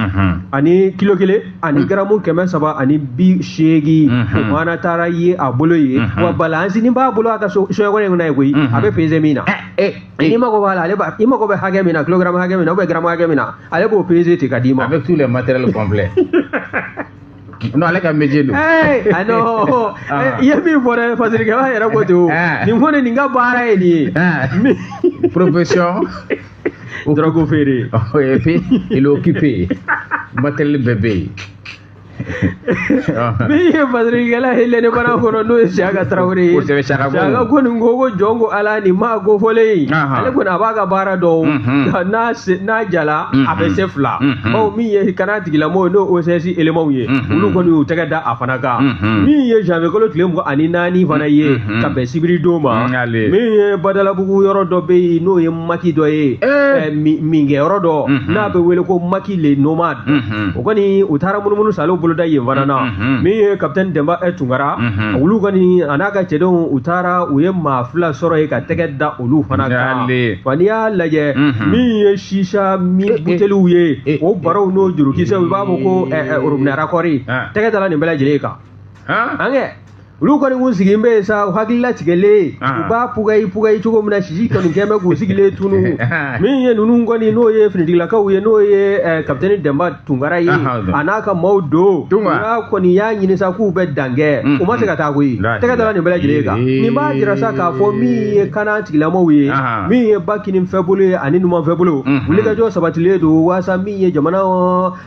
ani kilo kelen ani garamu 380, o fana taara ye a bolo ye. Wa balansini b'a bolo a ka soɲɛkɔnɔ in kɔnɔ ye koyi, a bɛ pese min na, n'i mago b'a la, ale b'a, i mago bɛ hakɛ min na, kilogramme hakɛ min na ou bien gramme hakɛ min na, ale b'o pese ten ka d'i ma. Avec tous les matériels complets. Non, ale ka métier don. Ah non, i ye min fɔ dɛ, fasirikɛla yɛrɛ ko ten o. Nin kɔni, nin ka baara ye nin ye. Profession. Drogue feere. Et puis il est occupé. Matériel bɛɛ bɛ yen. Min ye fasirikɛla ye lɛnɛbana kɔnɔ, n'o ye Siyaka Tarawele ye. Kosɛbɛ, Siyaka. Siyaka ko nin ko jɔn ko Ala nin maa ko fɔlen, ale kɔni a b'a ka baara dɔn, n'a jala a bɛ se fila. Bawo min ye kana tigilamɔgɔw ye, n'o OCS éléments ye, olu kɔni y'u tɛgɛ da a fana kan. Min ye janvier kalo tile 24 fana ye, ka bɛn sibiri don ma, min ye Badalabugu yɔrɔ dɔ bɛ yen, n'o ye maki dɔ ye, minkɛyɔrɔ dɔ n'a bɛ wele ko Maki le Nomade, o kɔni u taara munumunu salo boloda yen fana na. Min ye capitaine Demba Tunkara, olu kɔni a n'a ka cɛdenw, u taara u ye maa fila sɔrɔ yen ka tɛgɛ da olu fana kan. Wa n'i y'a lajɛ, min ye sisa min buteliw ye, o baraw n'o jurukisɛw, i b'a fɔ ko robinet raccord, tɛgɛ dala nin bɛɛ lajɛlen kan. An kɛ olu kɔni kun sigilen bɛ yen sa, u hakili latigɛlen, u b'a pugayi pugayi cogo min na, sisi kɔni kɛn bɛ k'u sigilen tunu. Min ye ninnu kɔni, n'o ye finitigilakaw ye, n'o ye capitaine Demba Tunkara ye, a n'a ka maaw don, u y'a kɔni y'a ɲini sa k'u bɛ dan kɛ, u ma se ka taa koyi, tɛgɛ dala nin bɛɛ lajɛlen kan. Nin b'a jira sa k'a fɔ min ye kana tigilamɔgɔw ye, min ye ba kinin fɛ bolo ye ani numan fɛ bolo, wulikajɔ sabatilen don waasa min ye jamana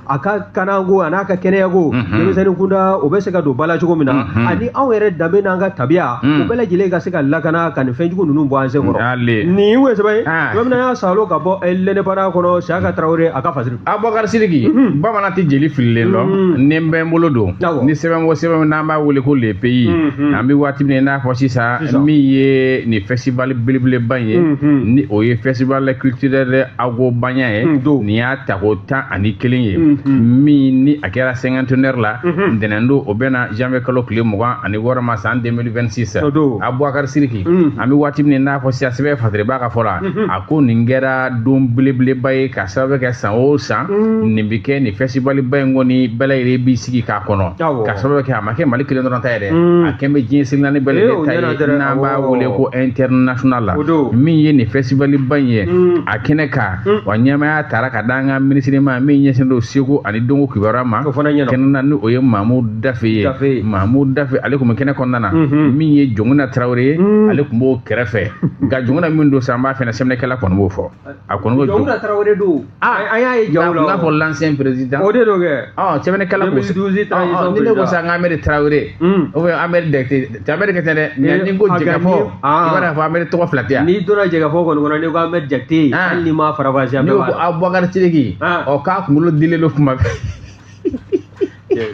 a ka kanako a n'a ka kɛnɛyako, denmisɛnnin kunda, o bɛ se ka don ba la cogo min na, ani anw yɛrɛ danbe n'an ka tabiya, o bɛɛ lajɛlen ka se ka lakana, ka nin fɛnjugu ninnu bɔ an sen kɔrɔ. Nin ye sɛbɛn ye don min y'a salo ka bɔ lɛnɛbana kɔnɔ, Siyaka Tarawele a ka fasiri. Abubakar Sidiki, bamanan tɛ jeli fililen dɔn ni n bɛ n bolo don ni sɛbɛn o sɛbɛn n'an b'a wele ko Le Pays. An bɛ waati min na i n'a fɔ sisan, min ye nin festival belebeleba in ye, ni o ye festival culturel Agobanya ye, nin y'a tako 11 ye, min ni a kɛra cinquantenaire la ntɛnɛn don, o bɛ na janvier kalo tile 26 ma san 2026. Abubakar Sidiki, an bɛ waati min n'a fɔ sisan, sɛbɛn fasiriba ka fɔ la, a ko nin kɛra don belebeleba ye ka sababu kɛ san o san nin bɛ kɛ nin festival ba in kɔni, bɛɛ lajɛlen b'i sigi k'a kɔnɔ, ka sababu kɛ a ma kɛ Mali kelen dɔrɔn ta ye dɛ, a kɛn bɛ diɲɛ seleke naani bɛɛ lajɛlen ta ye, n'an b'a wele ko international la. Min ye nin festival ba in ye, a kɛnɛ kan wa, ɲɛmaaya taara ka d'an ka minisiri ma min ɲɛsinnen don seko ani dɔnko kibaruya ma kɛnɛ na, ni o ye Mamudu Dafe ye. Mamudu Dafe, ale tun bɛ kɛnɛ kɔnɔna na. Min ye Jɔnkunda Tarawele ye, ale tun b'o kɛrɛfɛ. Nka Jɔnkunda min don sa, an b'a fɛnɛ sɛbɛnnikɛla kɔni b'o fɔ, a kɔni ko Jɔnkunda Tarawele don, an y'a ye jaw la, n'a fɔ l'ancien président, o de don kɛ. Sɛbɛnnikɛla ko ni ne ko sa n ko Amedi Tarawele ou bien Amedi Jakite, tɛ Amedi Jakite dɛ, nka ni n ko Jɛgɛfɔ, i b'a dɔn fɔ Amedi tɔgɔ fila tɛ yan. N'i donna Jɛgɛfɔ kɔni kɔnɔ, n'i ko Amedi Jakite, hali n'i m'a faranfasiya. N'i ko Abubakar Sidiki, ɔ k'a kunkolo dilen don kuma bɛɛ.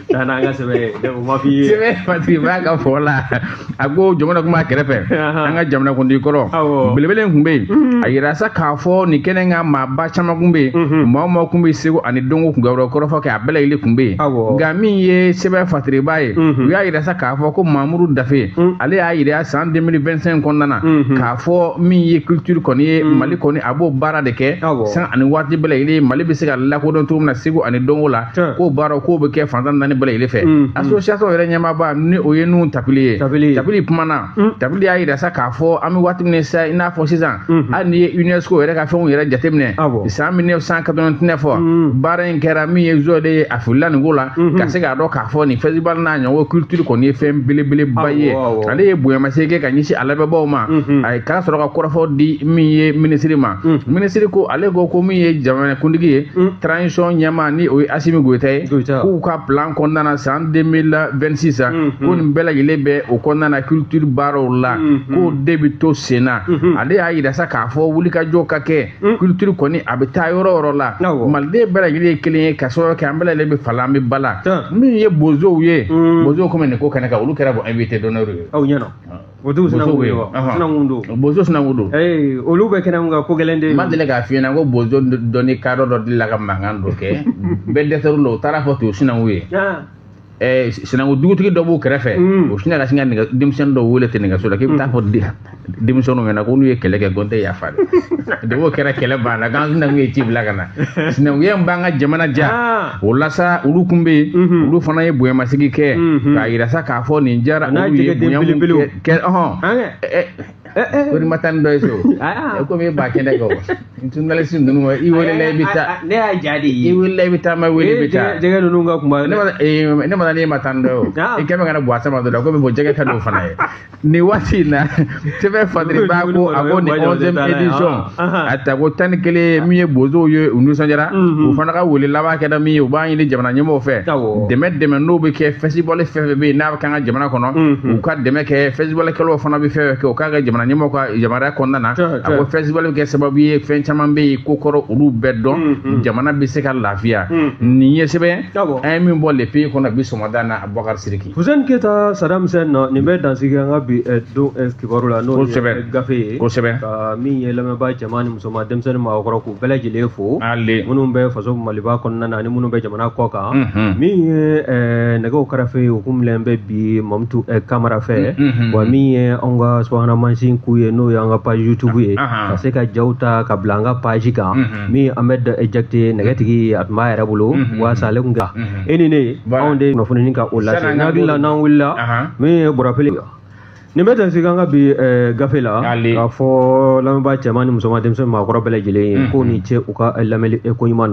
Taa n'an ka sɛbɛn ye, o ma f'i ye. Sɛbɛn Patiri b'a ka fɔ la, a ko jamana kun b'a kɛrɛfɛ, an ka jamanakuntigi kɔrɔ belebele kun bɛ yen. A yira sa k'a fɔ nin kɛnɛ kan, maaba caman kun bɛ yen, maa o maa kun bɛ seko ani dɔnko kun gawura kɔrɔfɔ kɛ, a bɛɛ lajɛlen kun bɛ yen. Nka min ye sɛbɛn Fatiriba ye, u y'a yira sa k'a fɔ ko Mamudu Dafe, ale y'a yira san 2025 kɔnɔna na k'a fɔ min ye culture kɔni ye, Mali kɔni a b'o baara de kɛ san ani waati bɛɛ lajɛlen, Mali bɛ se ka lakodɔn cogo min na seko ani dɔnko la, k'o baara k'o bɛ kɛ fantan naani bɛɛ lajɛlen fɛ. Association yɛrɛ ɲɛmaaba, ni o ye Nuhu Tapili ye, Tapili kumana, Tapili y'a yira sa k'a fɔ an bɛ waati min sa i n'a fɔ sisan, hali n'i ye UNESCO yɛrɛ ka fɛnw yɛrɛ jateminɛ san 1989, baara in kɛra min ye Zode ye, a filila nin ko la ka se k'a dɔn k'a fɔ nin festival n'a ɲɔgɔn culture kɔni ye fɛn belebeleba ye. Ale ye bonyamasegin kɛ ka ɲɛsin a lamɛnbaaw ma, a ye k'a sɔrɔ ka kɔrɔfɔ di min ye minisiri ma. Minisiri ko, ale ko ko min ye jamanakuntigi ye, transition ɲɛmaa, ni o ye Asimi Goyita ye, k'u ka plan kalan kɔnɔna na san 2026, ko nin bɛɛ lajɛlen bɛ o kɔnɔna na, culture baaraw la, k'o de bɛ to sen na. Ale y'a yira sa k'a fɔ wulikajɔ ka kɛ, culture kɔni a bɛ taa yɔrɔ o yɔrɔ la, maliden bɛɛ lajɛlen ye kelen ye, ka sababu kɛ an bɛɛ lajɛlen bɛ fala, an bɛ ba la. Min ye bozow ye, bozow komi nin ko kɛnɛ kan, olu kɛra bon invité d'honneur ye. Aw ɲɛna, o t'u sinankun ye wa? Sinankun don. Bozo sinankun don. Ee, olu bɛ kɛnɛ min kan, ko gɛlɛn de. N ma deli k'a f'i ɲɛna ko bozo dɔ ni kadɔ dɔ delila ka mankan dɔ kɛ, bɛɛ dɛsɛr'u la, u taara fɔ to sinankun ye. Sinankun dugutigi dɔ b'u kɛrɛfɛ, o sinna ka sin ka denmisɛnnin dɔ wele ten nɛgɛso la k'i bɛ taa fɔ denmisɛnninw ɲɛna ko n'u ye kɛlɛ kɛ, ko n tɛ yafa dɛ. Depuis o kɛra, kɛlɛ banna, k'an sinankun ye ci bila ka na. Sinankunya in b'an ka jamana ja. O la sa, olu kun bɛ yen, olu fana ye bonyamasigi kɛ k'a yira sa k'a fɔ nin diyara olu ye, bonya mun kɛ ɔhɔn. Ko ni ma taa ni dɔ ye so, komi e b'a kɛnɛ kan, o journaliste ninnu, i welela i bɛ taa. Ne y'a ja de ye. I welela i bɛ taa, ma wele i bɛ taa. Jɛgɛ ninnu ka kuma. Ne ma ne ma taa ni dɔ ye, o i kɛmɛ kana bɔ a sama dɔ la, komi bɔn jɛgɛ ka d'o fana ye. Nin waati in na, sɛbɛn Fadiriba ko a ko nin 11e édition a tako 11, min ye bozow ye, u nisɔndiyara. U fana ka wele laban kɛra min ye, u b'a ɲini jamana ɲɛmɔgɔw fɛ, dɛmɛ n'o bɛ kɛ, festival fɛn fɛn bɛ yen n'a bɛ kɛ an ka jamana kɔnɔ, u ka dɛmɛ kɛ. Festival kɛlaw fana bɛ fɛn fɛn kɛ, u k'a kɛ jamana ɲɛmɔgɔw ka yamaruya kɔnɔna na. A ko festival bɛ kɛ sababu ye, fɛn caman bɛ yen, ko kɔrɔ olu bɛɛ dɔn, jamana bɛ se ka lafiya. Nin ye sɛbɛn an ye min bɔ Le Pays kɔnɔ bi sɔgɔmada na, Abubakar Sidiki. Fuseni Keyita, Sadam Sɛn, nin bɛ dansigi an ka bi don kibaru la, n'o ye gafe ye. Ka min ye lamɛnbaa cɛman ni musoman, denmisɛnnin, maakɔrɔ, k'u bɛɛ lajɛlen fo, minnu bɛ faso Maliba kɔnɔna na ani minnu bɛ jamana kɔ kan. Min ye nɛgɛw karafe ye, o kun minɛlen bɛ bi Mamutu Kamara fɛ. Wa min ye anw ka subahana mansin k'u ye, n'o y'an ka page YouTube ye, ka se ka jaw ta ka bila an ka page kan, min Ahmed Jakite nɛgɛtigi, a tun b'a yɛrɛ bolo waasa ale kun e ni ne, anw de kunnafoni ka o lase. N hakili la, n'an wulila, min ye Burapele, nin bɛ dansigi an ka bi gafe la, k'a fɔ lamɛnbaa cɛman ni musoman, denmisɛnnin, maakɔrɔ bɛɛ lajɛlen ye, k'u ni ce u ka lamɛnni ko ɲuman na.